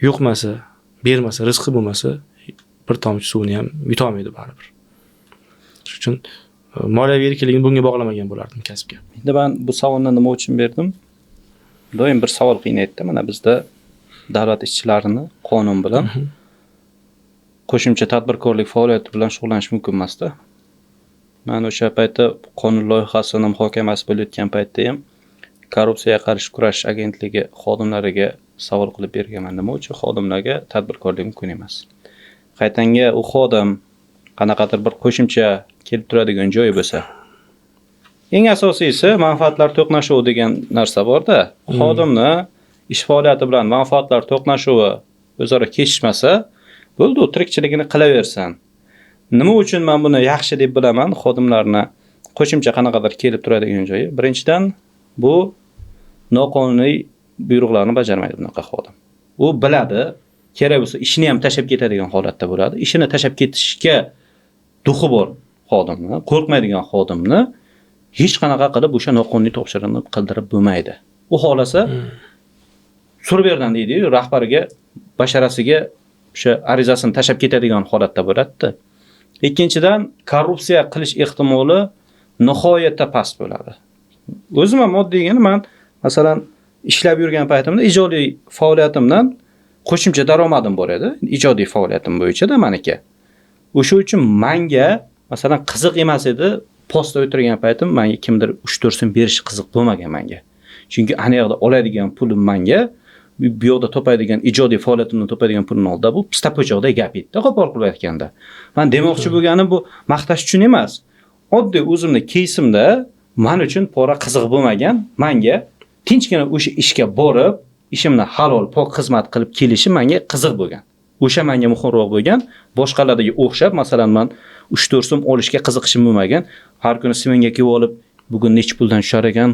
yo'qmasa, bermasa, rizqi bo'lmasa, bir tomchi suvni ham yutolmaydi baribir. Shuning uchun moliyaviy erkinligini bunga bog'lamagan bo'lardim kasbga. Endi man bu savolni nima uchun berdim? Doim bir savol qiynaydi. Mana bizda davlat ishchilarini qonun bilan qo'shimcha tadbirkorlik faoliyati bilan shug'ullanish mumkin emasda. Man o'sha paytda qonun loyihasini muhokamasi bo'layotgan paytda ham korrupsiyaga qarshi kurashish agentligi xodimlariga savol qilib berganman. Nima uchun xodimlarga tadbirkorlik mumkin emas? Qaytanga u xodim qanaqadir bir qo'shimcha kelib turadigan joyi bo'lsa. Eng asosiysi manfaatlar to'qnashuvi degan narsa bor-da. Xodimni ish faoliyati bilan manfaatlar to'qnashuvi o'zaro kesishmasa, bo'ldi, u tirikchiligini qilaversin. Nima uchun men buni yaxshi deb bilaman? Xodimlarni qo'shimcha qanaqadir kelib turadigan joyi. Birinchidan, bu noqonuniy buyruqlarni bajarmaydi bunaqa xodim. U biladi, kerak bo'lsa ishini ham tashlab ketadigan holatda bo'ladi. Ishini tashlab ketishga duxi bor xodimni, qo'rqmaydigan xodimni hech qanaqa qilib o'sha noqonuniy topshiriqni qildirib bo'lmaydi. U xolasa surib berdan deydi-yu, rahbariga, basharasiga o'sha arizasini tashlab ketadigan holatda bo'ladi-da. Ikkinchidan, korrupsiya qilish ehtimoli nihoyatda past bo'ladi. O'zim ham oddiygina man masalan ishlab yurgan paytimda ijodiy faoliyatimdan qo'shimcha daromadim bor edi. Ijodiy faoliyatim bo'yicha-da meniki. O'sha uchun menga masalan qiziq emas edi. Postda o'tirgan paytim menga kimdir 3-4 so'm berishi qiziq bo'lmagan menga. Chunki ana yoqda oladigan pulim menga bu yoqda topadigan ijodiy faoliyatimdan topadigan pulimni oldida bu pista po'choqday gap edi-da, qo'pol qilib aytganda. Men demoqchi bo'lganim bu maqtash uchun emas. Oddiy o'zimni keysimda men uchun pora qiziq bo'lmagan, menga tinchgina o'sha ishga borib, ishimni halol, pok xizmat qilib kelishim menga qiziq bo'lgan. O'sha menga muhimroq bo'lgan, boshqalarga o'xshab, masalan, men 3-4 so'm olishga qiziqishim bo'lmagan. Har kuni smenga kelib olib, bugun necha puldan tushar ekan,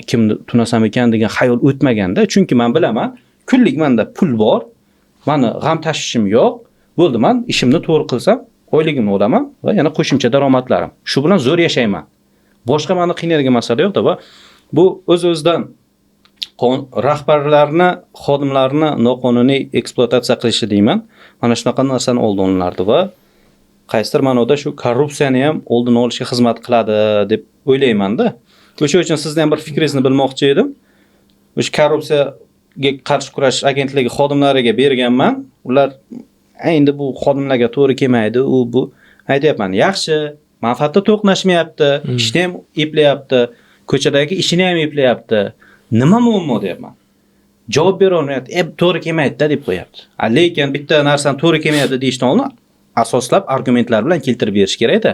kimni tunasam ekan degan xayol o'tmaganda, chunki men bilaman, kunlik menda pul bor, meni g'am tashvishim yo'q. Bo'ldi, men ishimni to'g'ri qilsam, oyligimni olaman va yana qo'shimcha daromadlarim. Shu bilan zo'r yashayman. Boshqa meni qiynaydigan masala yo'q-da va bu o'z-o'zidan rahbarlarni, xodimlarni noqonuniy ekspluatatsiya qilishi deyman. Mana shunaqa narsani oldini olinardi va qaysidir ma'noda shu korrupsiyani ham oldini olishga xizmat qiladi deb o'ylayman-da. O'sha uchun sizni ham bir fikringizni bilmoqchi edim. O'sha korrupsiyaga qarshi kurashish agentligi xodimlariga berganman. Ular endi bu xodimlarga to'g'ri kelmaydi, u bu aytyapman. Yaxshi, manfaatda to'qnashmayapti, ishni ham eplayapti, ko'chadagi ishini ham eplayapti. Nima muammo deyapman. Javob bera olmayapti. To'g'ri kelmaydi-da deb qo'yapti. Lekin bitta narsani to'g'ri kelmayapti deyishdan oldin asoslab argumentlar bilan keltirib berish kerak-da.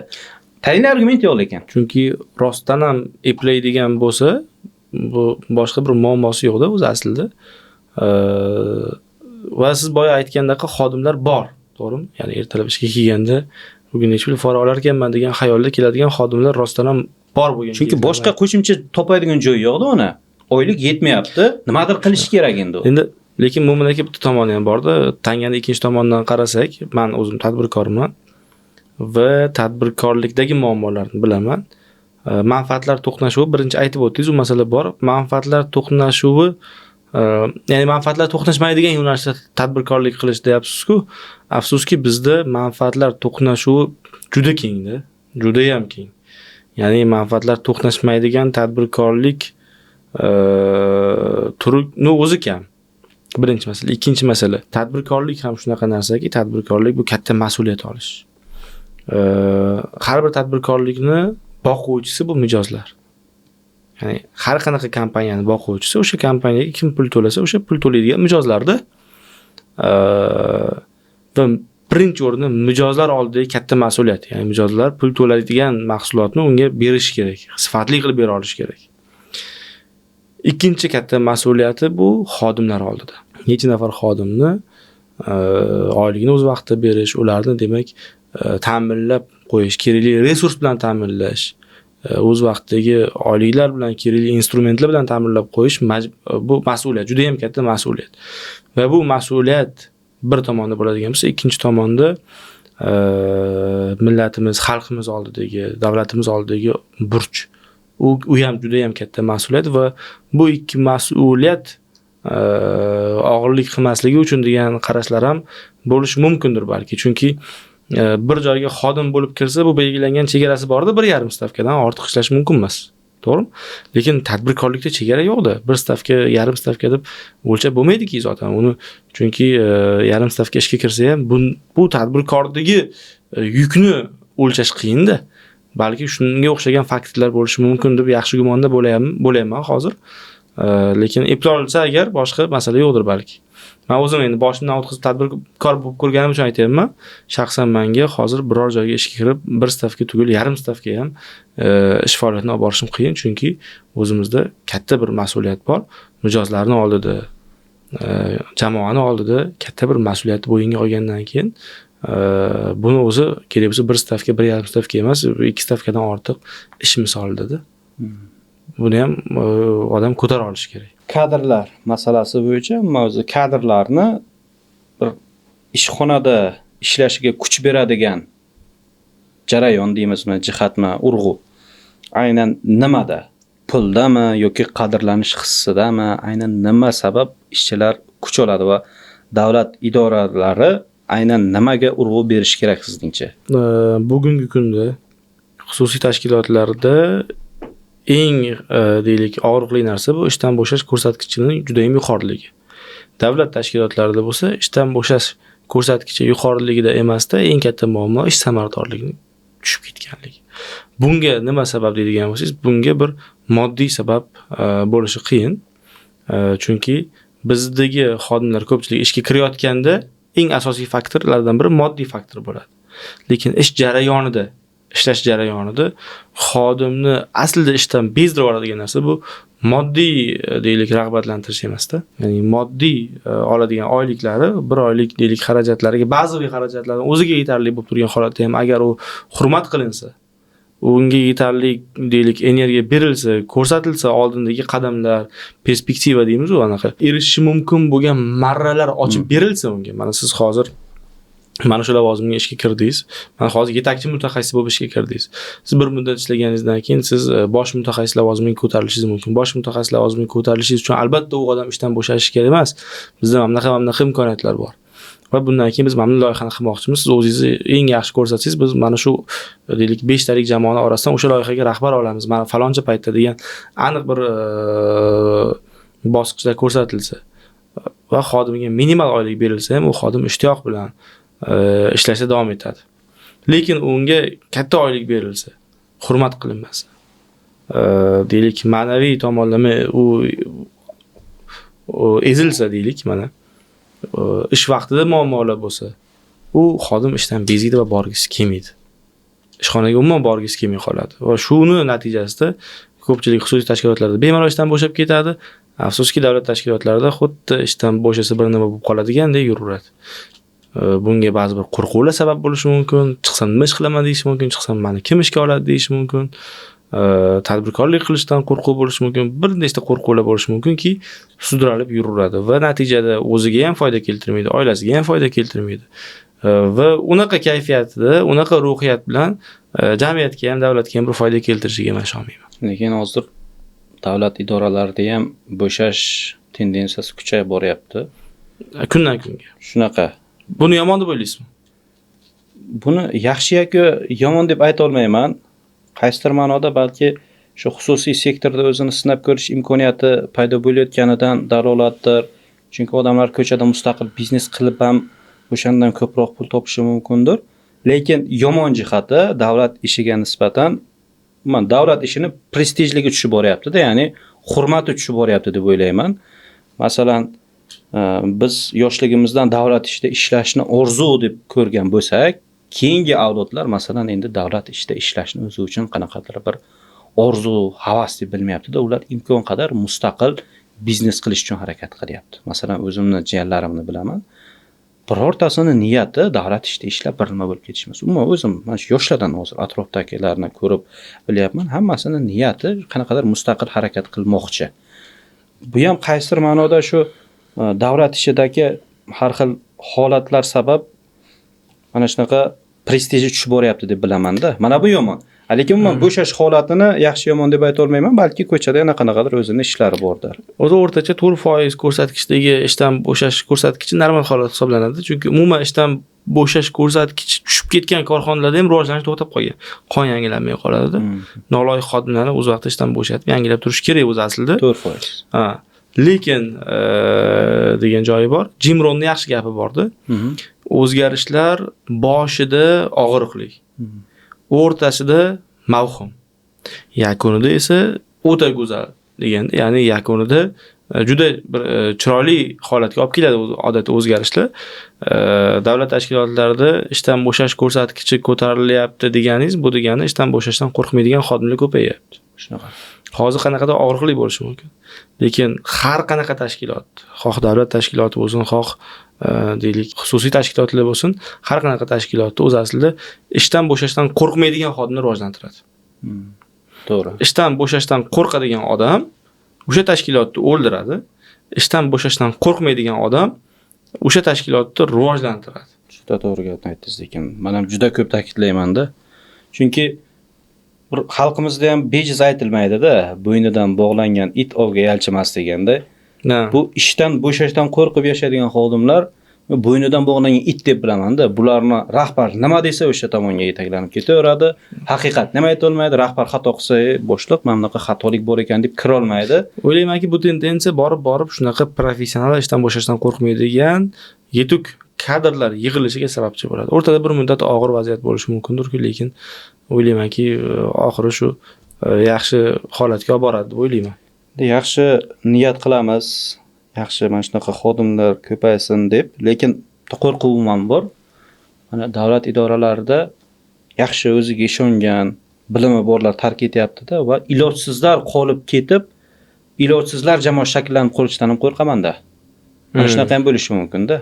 Tayinli argument yo'q lekin. Chunki rostdan ham eplaydigan bo'lsa, bu boshqa bir muammosi yo'q-da o'zi aslida. Va siz boya aytgandaqa xodimlar bor, to'g'rimi? Ya'ni ertalab ishga kelganda bugun necha pul pora olar ekanman degan xayolda keladigan xodimlar rostdan ham bor bo'lgan. Chunki boshqa qo'shimcha topadigan joyi yo'q-da uni. Oylik yetmayapti, nimadir qilish kerak endi u. Endi lekin Mo'min aka bitta tomoni ham borda, tangani ikkinchi tomondan qarasak, men o'zim tadbirkorman va tadbirkorlikdagi muammolarni bilaman. Manfaatlar to'qnashuvi birinchi aytib o'tdingiz, u masala bor. Manfaatlar to'qnashuvi, ya'ni manfaatlar to'qnashmaydigan yo'nalishda tadbirkorlik qilish deyapsiz-ku. Afsuski bizda manfaatlar to'qnashuvi juda kengda, juda ham keng. Ya'ni manfaatlar to'qnashmaydigan tadbirkorlik turi, o'zi kam. Birinchi masala. Ikkinchi masala, tadbirkorlik ham shunaqa narsaki, tadbirkorlik bu katta mas'uliyat olish. Har bir tadbirkorlikni boquvchisi bu mijozlar. Ya'ni har qanaqa kompaniyani boquvchisi o'sha kompaniyaga kim pul to'lasa, o'sha pul to'laydigan mijozlarda. Va birinchi o'rinda mijozlar oldidagi katta mas'uliyat. Ya'ni mijozlar pul to'laydigan mahsulotni unga berish kerak, sifatli qilib bera olish kerak. Ikkinchi katta mas'uliyati bu xodimlar oldida. Necha nafar xodimni oyligini o'z vaqtida berish, ularni demak ta'minlab qo'yish, kerakli resurs bilan ta'minlash, o'z vaqtidagi oyliklar bilan, kerakli instrumentlar bilan ta'minlab qo'yish bu mas'uliyat, juda ham katta mas'uliyat. Va bu mas'uliyat bir tomonda bo'ladigan bo'lsa, ikkinchi tomonda Millatimiz, xalqimiz oldidagi, davlatimiz oldidagi burch. U ham juda ham katta mas'uliyat va bu ikki mas'uliyat og'irlik qilmasligi uchun degan qarashlar ham bo'lishi mumkindir balki. Chunki bir joyga xodim bo'lib kirsa, bu belgilangan chegarasi borda, 1,5 stavkadan ortiq ishlash mumkin emas. To'g'rimi? Lekin tadbirkorlikda chegara yo'qda. 1 stavka, 1,5 stavka deb o'lchab bo'lmaydiki zaten uni. Chunki 1,5 stavka ishga kirsa ham bu tadbirkordagi yukni o'lchash qiyinda. Balki shunga o'xshagan faktlar bo'lishi mumkin deb yaxshi gumonda bo'lyapman hozir. Lekin eplolsa agar boshqa masala yo'qdir balki. Men o'zim endi boshimdan o'tkazib tadbirkor bo'lib ko'rganim uchun aytyapman. Shaxsan menga hozir biror joyga ishga kirib 1 stavka tugul 1,5 stavka ham ish faoliyatini olib borishim qiyin, chunki o'zimizda katta bir mas'uliyat bor. Mijozlarning oldida, jamoani oldida katta bir mas'uliyatni bo'yinga olgandan keyin buni o'zi kerak bo'lsa 1 stavka, 1,5 stavka emas, 2 stavkadan ortiq ish misolida. Buni ham odam ko'tara olishi kerak. Kadrlar masalasi bo'yicha o'zi kadrlarni bir ishxonada ishlashiga kuch beradigan jarayon deymizmi, jihatmi, urg'u aynan nimada? Puldami yoki qadrlanish hissidami? Aynan nima sabab ishchilar kuch oladi va davlat idoralari aynan nimaga urg'u berish kerak sizningcha? Bugungi kunda xususiy tashkilotlarda eng deylik og'riqli narsa bu ishdan bo'shash ko'rsatkichining juda ham yuqoriligi. Davlat tashkilotlarida bo'lsa ishdan bo'shash ko'rsatkichi yuqoriligida emasda, eng katta muammo ish samaradorligining tushib ketganligi. Bunga nima sabab deydigan bo'lsangiz, bunga bir moddiy sabab bo'lishi qiyin. Chunki bizdagi xodimlar ko'pchilik ishga kirayotganda eng asosiy faktorlardan biri moddiy faktor bo'ladi. Lekin ish jarayonida, ishlash jarayonida xodimni aslida ishdan bezdirib yuboradigan narsa bu moddiy deylik rag'batlantirish emasda. Ya'ni moddiy oladigan oyliklari bir oylik deylik xarajatlariga, ba'zi xarajatlarning o'ziga yetarli bo'lib turgan holatda ham agar u hurmat qilinsa, unga yetarli deylik energiya berilsa, ko'rsatilsa, oldindagi qadamlar, perspektiva deymiz u, anaqa erishishi mumkin bo'lgan marralar ochib berilsa unga. Mana siz hozir mana shu lavozimga ishga kirdingiz. Mana hozir yetakchi mutaxassis bo'lib ishga kirdingiz. Siz bir muddat ishlaganingizdan keyin siz bosh mutaxassis lavozimiga ko'tarilishingiz mumkin. Bosh mutaxassis lavozimiga ko'tarilishingiz uchun albatta u odam ishdan bo'shashishi kerak emas. Bizda mana bunaqa imkoniyatlar bor. Va bundan keyin biz mana bu loyihani qilmoqchimiz. Siz o'zingizni eng yaxshi ko'rsatsangiz, biz mana shu deylik 5 talik jamoani orasidan o'sha loyihaga rahbar olamiz. Mana faloncha paytda degan aniq bir bosqichlar ko'rsatilsa va xodimga minimal oylik berilsa ham u xodim ishtiyoq bilan ishlashda davom etadi. Lekin unga katta oylik berilsa, hurmat qilinmasa, deylik ma'naviy tomonlama u ezilsa deylik, mana ish vaqtida muammolar bo'lsa, u xodim ishdan beziydi va borgisi kelmaydi. Ishxonaga umuman borgisi kelmay qoladi. Va shuni natijasida ko'pchilik xususiy tashkilotlarda bemalol ishdan bo'shab ketadi. Afsuski, davlat tashkilotlarida xuddi ishdan bo'shasa bir nima bo'lib qoladigandek yuraveradi. Bunga ba'zi bir qo'rquvlar sabab bo'lishi mumkin. Chiqsam nima ish qilaman deyishi mumkin, chiqsam meni kim ishga oladi deyishi mumkin. Tadbirkorlik qilishdan qo'rquv bo'lishi mumkin. Bir nechta qo'rquvlar bo'lishi mumkinki, sudralib yuraveradi va natijada o'ziga ham foyda keltirmaydi, oilasiga ham foyda keltirmaydi. Va unaqa kayfiyatida, unaqa ruhiyat bilan jamiyatga ham, davlatga ham bir foyda keltirishiga men ishonmayman. Lekin hozir davlat idoralarida ham bo'shash tendensiyasi kuchayib boryapti. Kundan kunga. Shunaqa. Buni yomon deb o'ylaysizmi? Buni yaxshi yoki yomon deb ayta olmayman. Qaysidir ma'noda balki shu xususiy sektorda o'zini sinab ko'rish imkoniyati paydo bo'layotganidan dalolatdir. Chunki odamlar ko'chada mustaqil biznes qilib ham o'shandan ko'proq pul topishi mumkindir. Lekin yomon jihati davlat ishiga nisbatan umuman davlat ishini prestijligi tushib boryapti-da, ya'ni hurmati tushib boryapti deb o'ylayman. Masalan, biz yoshligimizdan davlat ishida ishlashni orzu deb ko'rgan bo'lsak, keyingi avlodlar masalan endi davlat ishida ishlashni o'zi uchun qanaqadir bir orzu, havas deb bilmayapti-da, ular imkon qadar mustaqil biznes qilish uchun harakat qilyapti. Masalan, o'zimni jiyanlarimni bilaman. Birortasini niyati davlat ishida ishlab bir nima bo'lib ketish emas. Umuman o'zim mana shu yoshlardan hozir atrofdagilarni ko'rib bilyapman, hammasini niyati qanaqadir mustaqil harakat qilmoqchi. Bu ham qaysidir ma'noda shu davlat ishidagi har xil holatlar sabab mana shunaqa prestiji tushib boryapti deb bilaman-da. Mana bu yomon. Lekin umuman bo'shash holatini yaxshi yomon deb ayta olmayman, balki ko'chada yana qanaqadir o'zini ishlari bordir. O'zi o'rtacha 4% ko'rsatkichdagi ishdan bo'shash ko'rsatkichi normal holat hisoblanadi. Chunki umuman ishdan bo'shash ko'rsatkichi tushib ketgan korxonalarda ham rivojlanish to'xtab qolgan. Qon yangilanmay qoladida. Noloyiq xodimlarni o'z vaqtida ishdan bo'shatib, yangilab turish kerak o'zi aslida. 4%. Ha. Lekin degan joyi bor. Jim Ronning yaxshi gapi bordi. O'zgarishlar boshida og'riqli, o'rtasida mavhum, yakunida esa o'ta go'zal deganda, ya'ni yakunida juda bir chiroyli holatga olib keladi odatda o'zgarishlar. Davlat tashkilotlarida ishdan bo'shash ko'rsatkichi ko'tarilyapti deganingiz, bu degani ishdan bo'shashdan qo'rqmaydigan xodimlar ko'payyapti. Shunaqa. Hozir qanaqadir og'riqli bo'lishi mumkin. Lekin har qanaqa tashkilot, xoh davlat tashkiloti bo'lsin, xoh deylik xususiy tashkilotlar bo'lsin, har qanaqa tashkilotda o'z aslida ishdan bo'shashdan qo'rqmaydigan xodimni rivojlantiradi. To'g'ri. Ishdan bo'shashdan qo'rqadigan odam o'sha tashkilotni o'ldiradi. Ishdan bo'shashdan qo'rqmaydigan odam o'sha tashkilotni rivojlantiradi. Juda to'g'ri gapni aytdingiz, lekin men ham juda ko'p ta'kidlayman-da. Chunki bir xalqimizda ham bejiz aytilmaydi-da, bo'ynidan bog'langan it ovga yalchimas deganda. Bu ishdan bo'shashdan qo'rqib yashaydigan xodimlar bo'ynidan bog'langan it deb bilaman-da. Bularni rahbar nima desa o'sha tomonga yetaklanib ketaveradi. Haqiqat nima ayta olmaydi, rahbar xato qilsa, boshliq mana bunaqa xatolik bor ekan deb kira olmaydi. O'ylaymanki, bu tendensiya borib-borib shunaqa professional ishdan bo'shashdan qo'rqmaydigan yetuk kadrlar yig'ilishiga sababchi bo'ladi. O'rtada bir muddat og'ir vaziyat bo'lishi mumkindir-ku, lekin o'ylaymanki, oxiri shu yaxshi holatga olib boradi deb o'ylayman. Yaxshi niyat qilamiz, yaxshi mana shunaqa xodimlar ko'paysin deb, lekin qo'rquvim ham bor. Mana davlat idoralarida yaxshi o'ziga ishongan, bilimi borlar tark etyapti-da va ilojsizlar qolib ketib, ilojsizlar jamoa shakllanib qolishidan ham qo'rqaman-da. Mana shunaqa ham bo'lishi mumkin-da.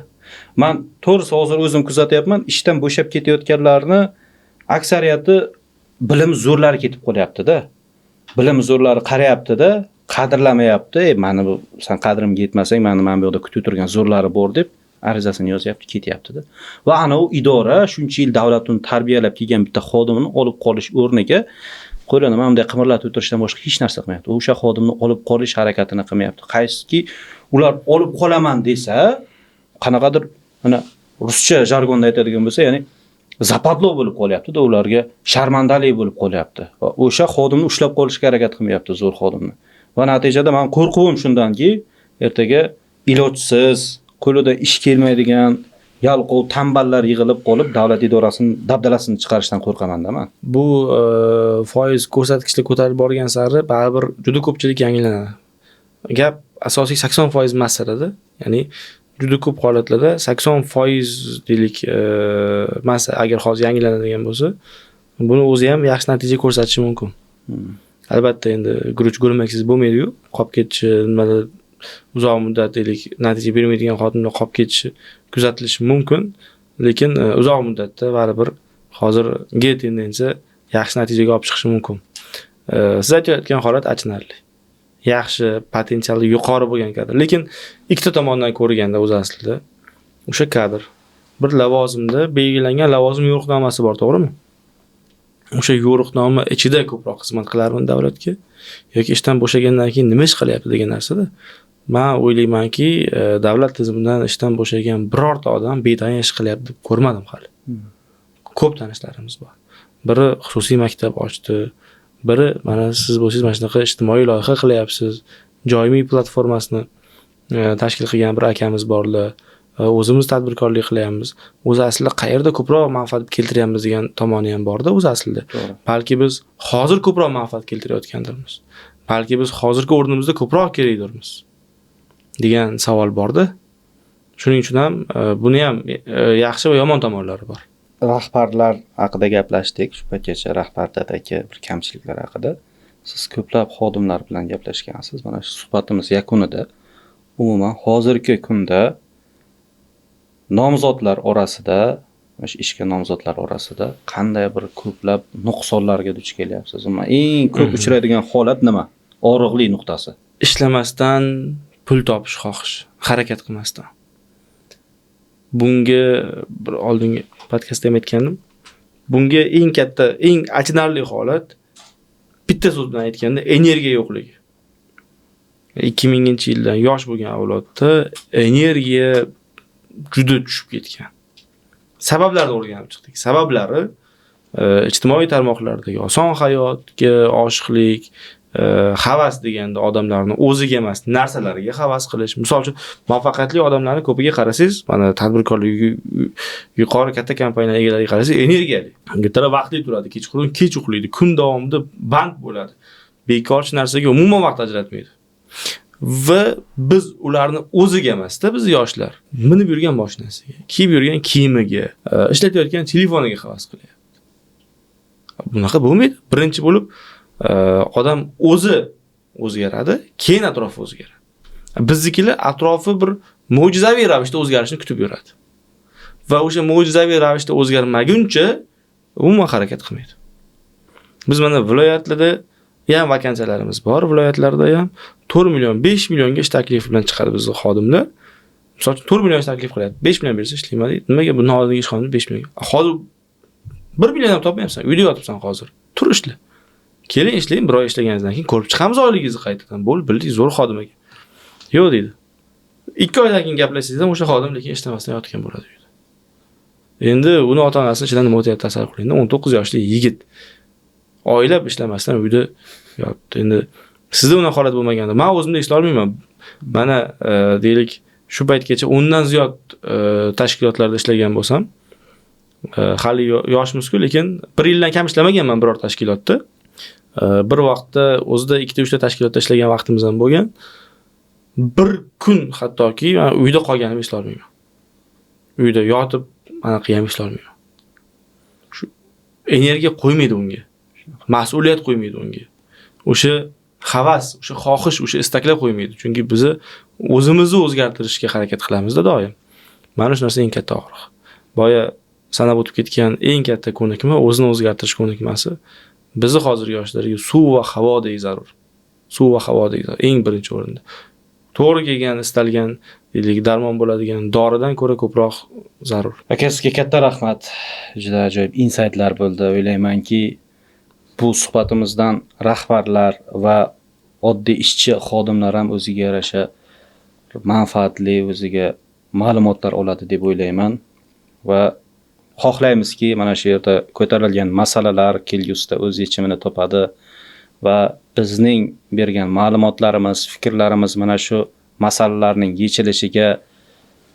Men to'g'risi hozir o'zim kuzatyapman, ishdan bo'shab ketayotganlarni aksariyati bilim zo'rlari ketib qolyapti-da. Bilim zo'rlari qarayapti-da, qadrlamayapti. Mani bu sen qadrimga yetmasang, mani mana bu yoqda kutib turgan zo'rlari bor deb arizasini yozyapti, ketyapti-da. Va ana u idora shuncha yil davlat uni tarbiyalab kelgan bitta xodimini olib qolish o'rniga qo'lini mana bunday qimirlatib o'tirishdan boshqa hech narsa qilmayapti. O'sha xodimni olib qolish harakatini qilmayapti. Qaysiki ular olib qolaman desa, qanaqadir mana ruscha jargonda aytadigan bo'lsa, ya'ni zapadlo bo'lib qolyapti-da, ularga sharmandalik bo'lib qolyapti. Va o'sha xodimni ushlab qolishga harakat qilmayapti, zo'r xodimni. Va natijada men qo'rquvim shundanki, ertaga ilojsiz, qo'lida ish kelmaydigan yalqov tanballar yig'ilib qolib davlat idorasining dabdalasini chiqarishdan qo'rqaman-da men. Bu foiz ko'rsatkichlar ko'tarilib borgan sari baribir juda ko'pchilik yangilanadi. Gap asosiy 80% masalada, ya'ni juda ko'p holatlarda 80% deylik, massa agar hozir yangilanadigan bo'lsa, buni o'zi ham yaxshi natija ko'rsatishi mumkin. Albatta endi guruch gurmaksiz bo'lmaydi-yu, qolib ketishi, nimada uzoq muddat deylik natija bermaydigan xodimlar qolib ketishi kuzatilishi mumkin, lekin uzoq muddatda baribir hozirgi tendensiya yaxshi natijaga olib chiqishi mumkin. Siz aytayotgan holat achinarli. Yaxshi potensiali yuqori bo'lgan kadr, lekin ikkita tomondan ko'rganda o'zi aslida o'sha kadr bir lavozimda belgilangan lavozim yo'riqnomasi bor, to'g'rimi? O'sha yo'riqnoma ichida ko'proq xizmat qilarmi davlatga yoki ishdan bo'shagandan keyin nima ish qilyapti degan narsada. Men o'ylaymanki, davlat tizimidan ishdan bo'shagan birorta odam betayin ish qilyapti deb ko'rmadim hali. Ko'p tanishlarimiz bor. Biri xususiy maktab ochdi, biri mana siz bo'lsangiz mana shunaqa ijtimoiy loyiha qilyapsiz, Joymi platformasini tashkil qilgan bir akamiz borlar. O'zimiz tadbirkorlik qilyapmiz. O'zi aslida qayerda ko'proq manfaat keltiryapmiz degan tomoni ham borda o'zi aslida. Balki biz hozir ko'proq manfaat keltirayotgandirmiz. Balki biz hozirgi o'rnimizda ko'proq kerakdirmiz degan savol borda. Shuning uchun ham buni ham yaxshi va yomon tomonlari bor. Rahbarlar haqida gaplashdik, shu paytgacha rahbardagi bir kamchiliklar haqida. Siz ko'plab xodimlar bilan gaplashgansiz. Mana shu suhbatimiz yakunida umuman hozirgi kunda nomzodlar orasida, mana shu ishga nomzodlar orasida qanday bir ko'plab nuqsonlarga duch kelyapsiz? Umuman eng ko'p uchraydigan holat nima? Og'riqli nuqtasi. Ishlamasdan pul topish xohish, harakat qilmasdan. Bunga bir oldingi podkastda ham aytgandim. Bunga eng katta, eng achinarli holat bitta so'z bilan aytganda energiya yo'qligi. 2000-yildan yosh bo'lgan avlodda energiya juda tushib ketgan. Sabablarini o'rganib chiqdik. Sabablari ijtimoiy tarmoqlardagi oson hayotga oshiqlik, havas deganda odamlarni o'ziga emas, narsalariga havas qilish. Misol uchun, muvaffaqiyatli odamlarni ko'piga qarasangiz, mana tadbirkorlik yuqori katta kompaniyalar egalariga qarasangiz, energiyali. Ertalab vaqtli turadi, kechqurun kech uxlaydi, kun davomida band bo'ladi. Bekorchi narsaga umuman vaqt ajratmaydi. Va biz ularni o'ziga emasda, biz yoshlar minib yurgan mashinasiga, kiyib yurgan kiyimiga, ishlatayotgan telefoniga havas qilyapti. Bunaqa bo'lmaydi. Birinchi bo'lib odam o'zi o'zgaradi, keyin atrofi o'zgaradi. Biznikilar atrofi bir mo'jizaviy ravishda o'zgarishini kutib yuradi. Va o'sha mo'jizaviy ravishda o'zgarmaguncha umuman harakat qilmaydi. Biz mana viloyatlarda ham vakansiyalarimiz bor, viloyatlarda ham 4 million, 5 millionga ish taklifi bilan chiqadi bizning xodimlar. Misol uchun 4 million ish taklif qilyapti. 5 million bersa ishlayman deydi. Nimaga bundan oldingi ishxonada 5 million? Hozir 1 million ham topmayapsan, uyda yotibsan hozir. Tur ishla. Keling ishlang, bir oy ishlaganingizdan keyin ko'rib chiqamiz oyligingizni qaytadan. Bo'ldi, bildik, zo'r xodim ekan. Yo'q deydi. 2 oydan keyin gaplashsangiz ham o'sha xodim lekin ishlamasdan yotgan bo'ladi uyda. Endi uni ota-onasini ichidan nima o'tyapti tasavvur qiling. 19 yoshli yigit oylab ishlamasdan uyda yotibdi. Endi sizda unaqa holat bo'lmaganda, men o'zimda eslay olmayman. Mana deylik, shu paytgacha 10 dan ziyod tashkilotlarda ishlagan bo'lsam, hali yoshmiz-ku, lekin 1 yildan kam ishlamaganman biror tashkilotda. Bir vaqtda o'zida 2-3 ta tashkilotda ishlagan vaqtimiz ham bo'lgan. Bir kun hattoki men uyda qolganimni eslay olmayman. Uyda yotib anaqa ham eslay olmayman. Shu energiya qo'ymaydi unga. Mas'uliyat qo'ymaydi unga. O'sha havas, o'sha xohish, o'sha istaklar qo'ymaydi. Chunki bizni o'zimizni o'zgartirishga harakat qilamizda doim. Mana shu narsa eng katta og'riq. Boya sanab o'tib ketgan eng katta ko'nikma o'zini o'zgartirish ko'nikmasi bizni hozirgi yoshlarga suv va havodek zarur. Suv va havodek zarur eng birinchi o'rinda. To'g'ri kelgan, istalgan deylik, darmon bo'ladigan doridan ko'ra ko'proq zarur. Aka, sizga katta rahmat. Juda ajoyib insaytlar bo'ldi. O'ylaymanki, bu suhbatimizdan rahbarlar va oddiy ishchi xodimlar ham o'ziga yarasha manfaatli, o'ziga ma'lumotlar oladi deb o'ylayman va xohlaymizki, mana shu yerda ko'tarilgan masalalar kelgusida o'z yechimini topadi va bizning bergan ma'lumotlarimiz, fikrlarimiz mana shu masalalarning yechilishiga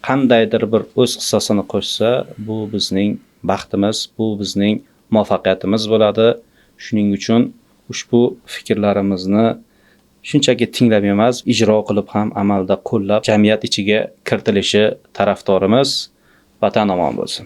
qandaydir bir o'z hissasini qo'shsa, bu bizning baxtimiz, bu bizning muvaffaqiyatimiz bo'ladi. Shuning uchun ushbu fikrlarimizni shunchaki tinglab emas, ijro qilib ham amalda qo'llab jamiyat ichiga kiritilishi tarafdorimiz. Vatan omon bo'lsin.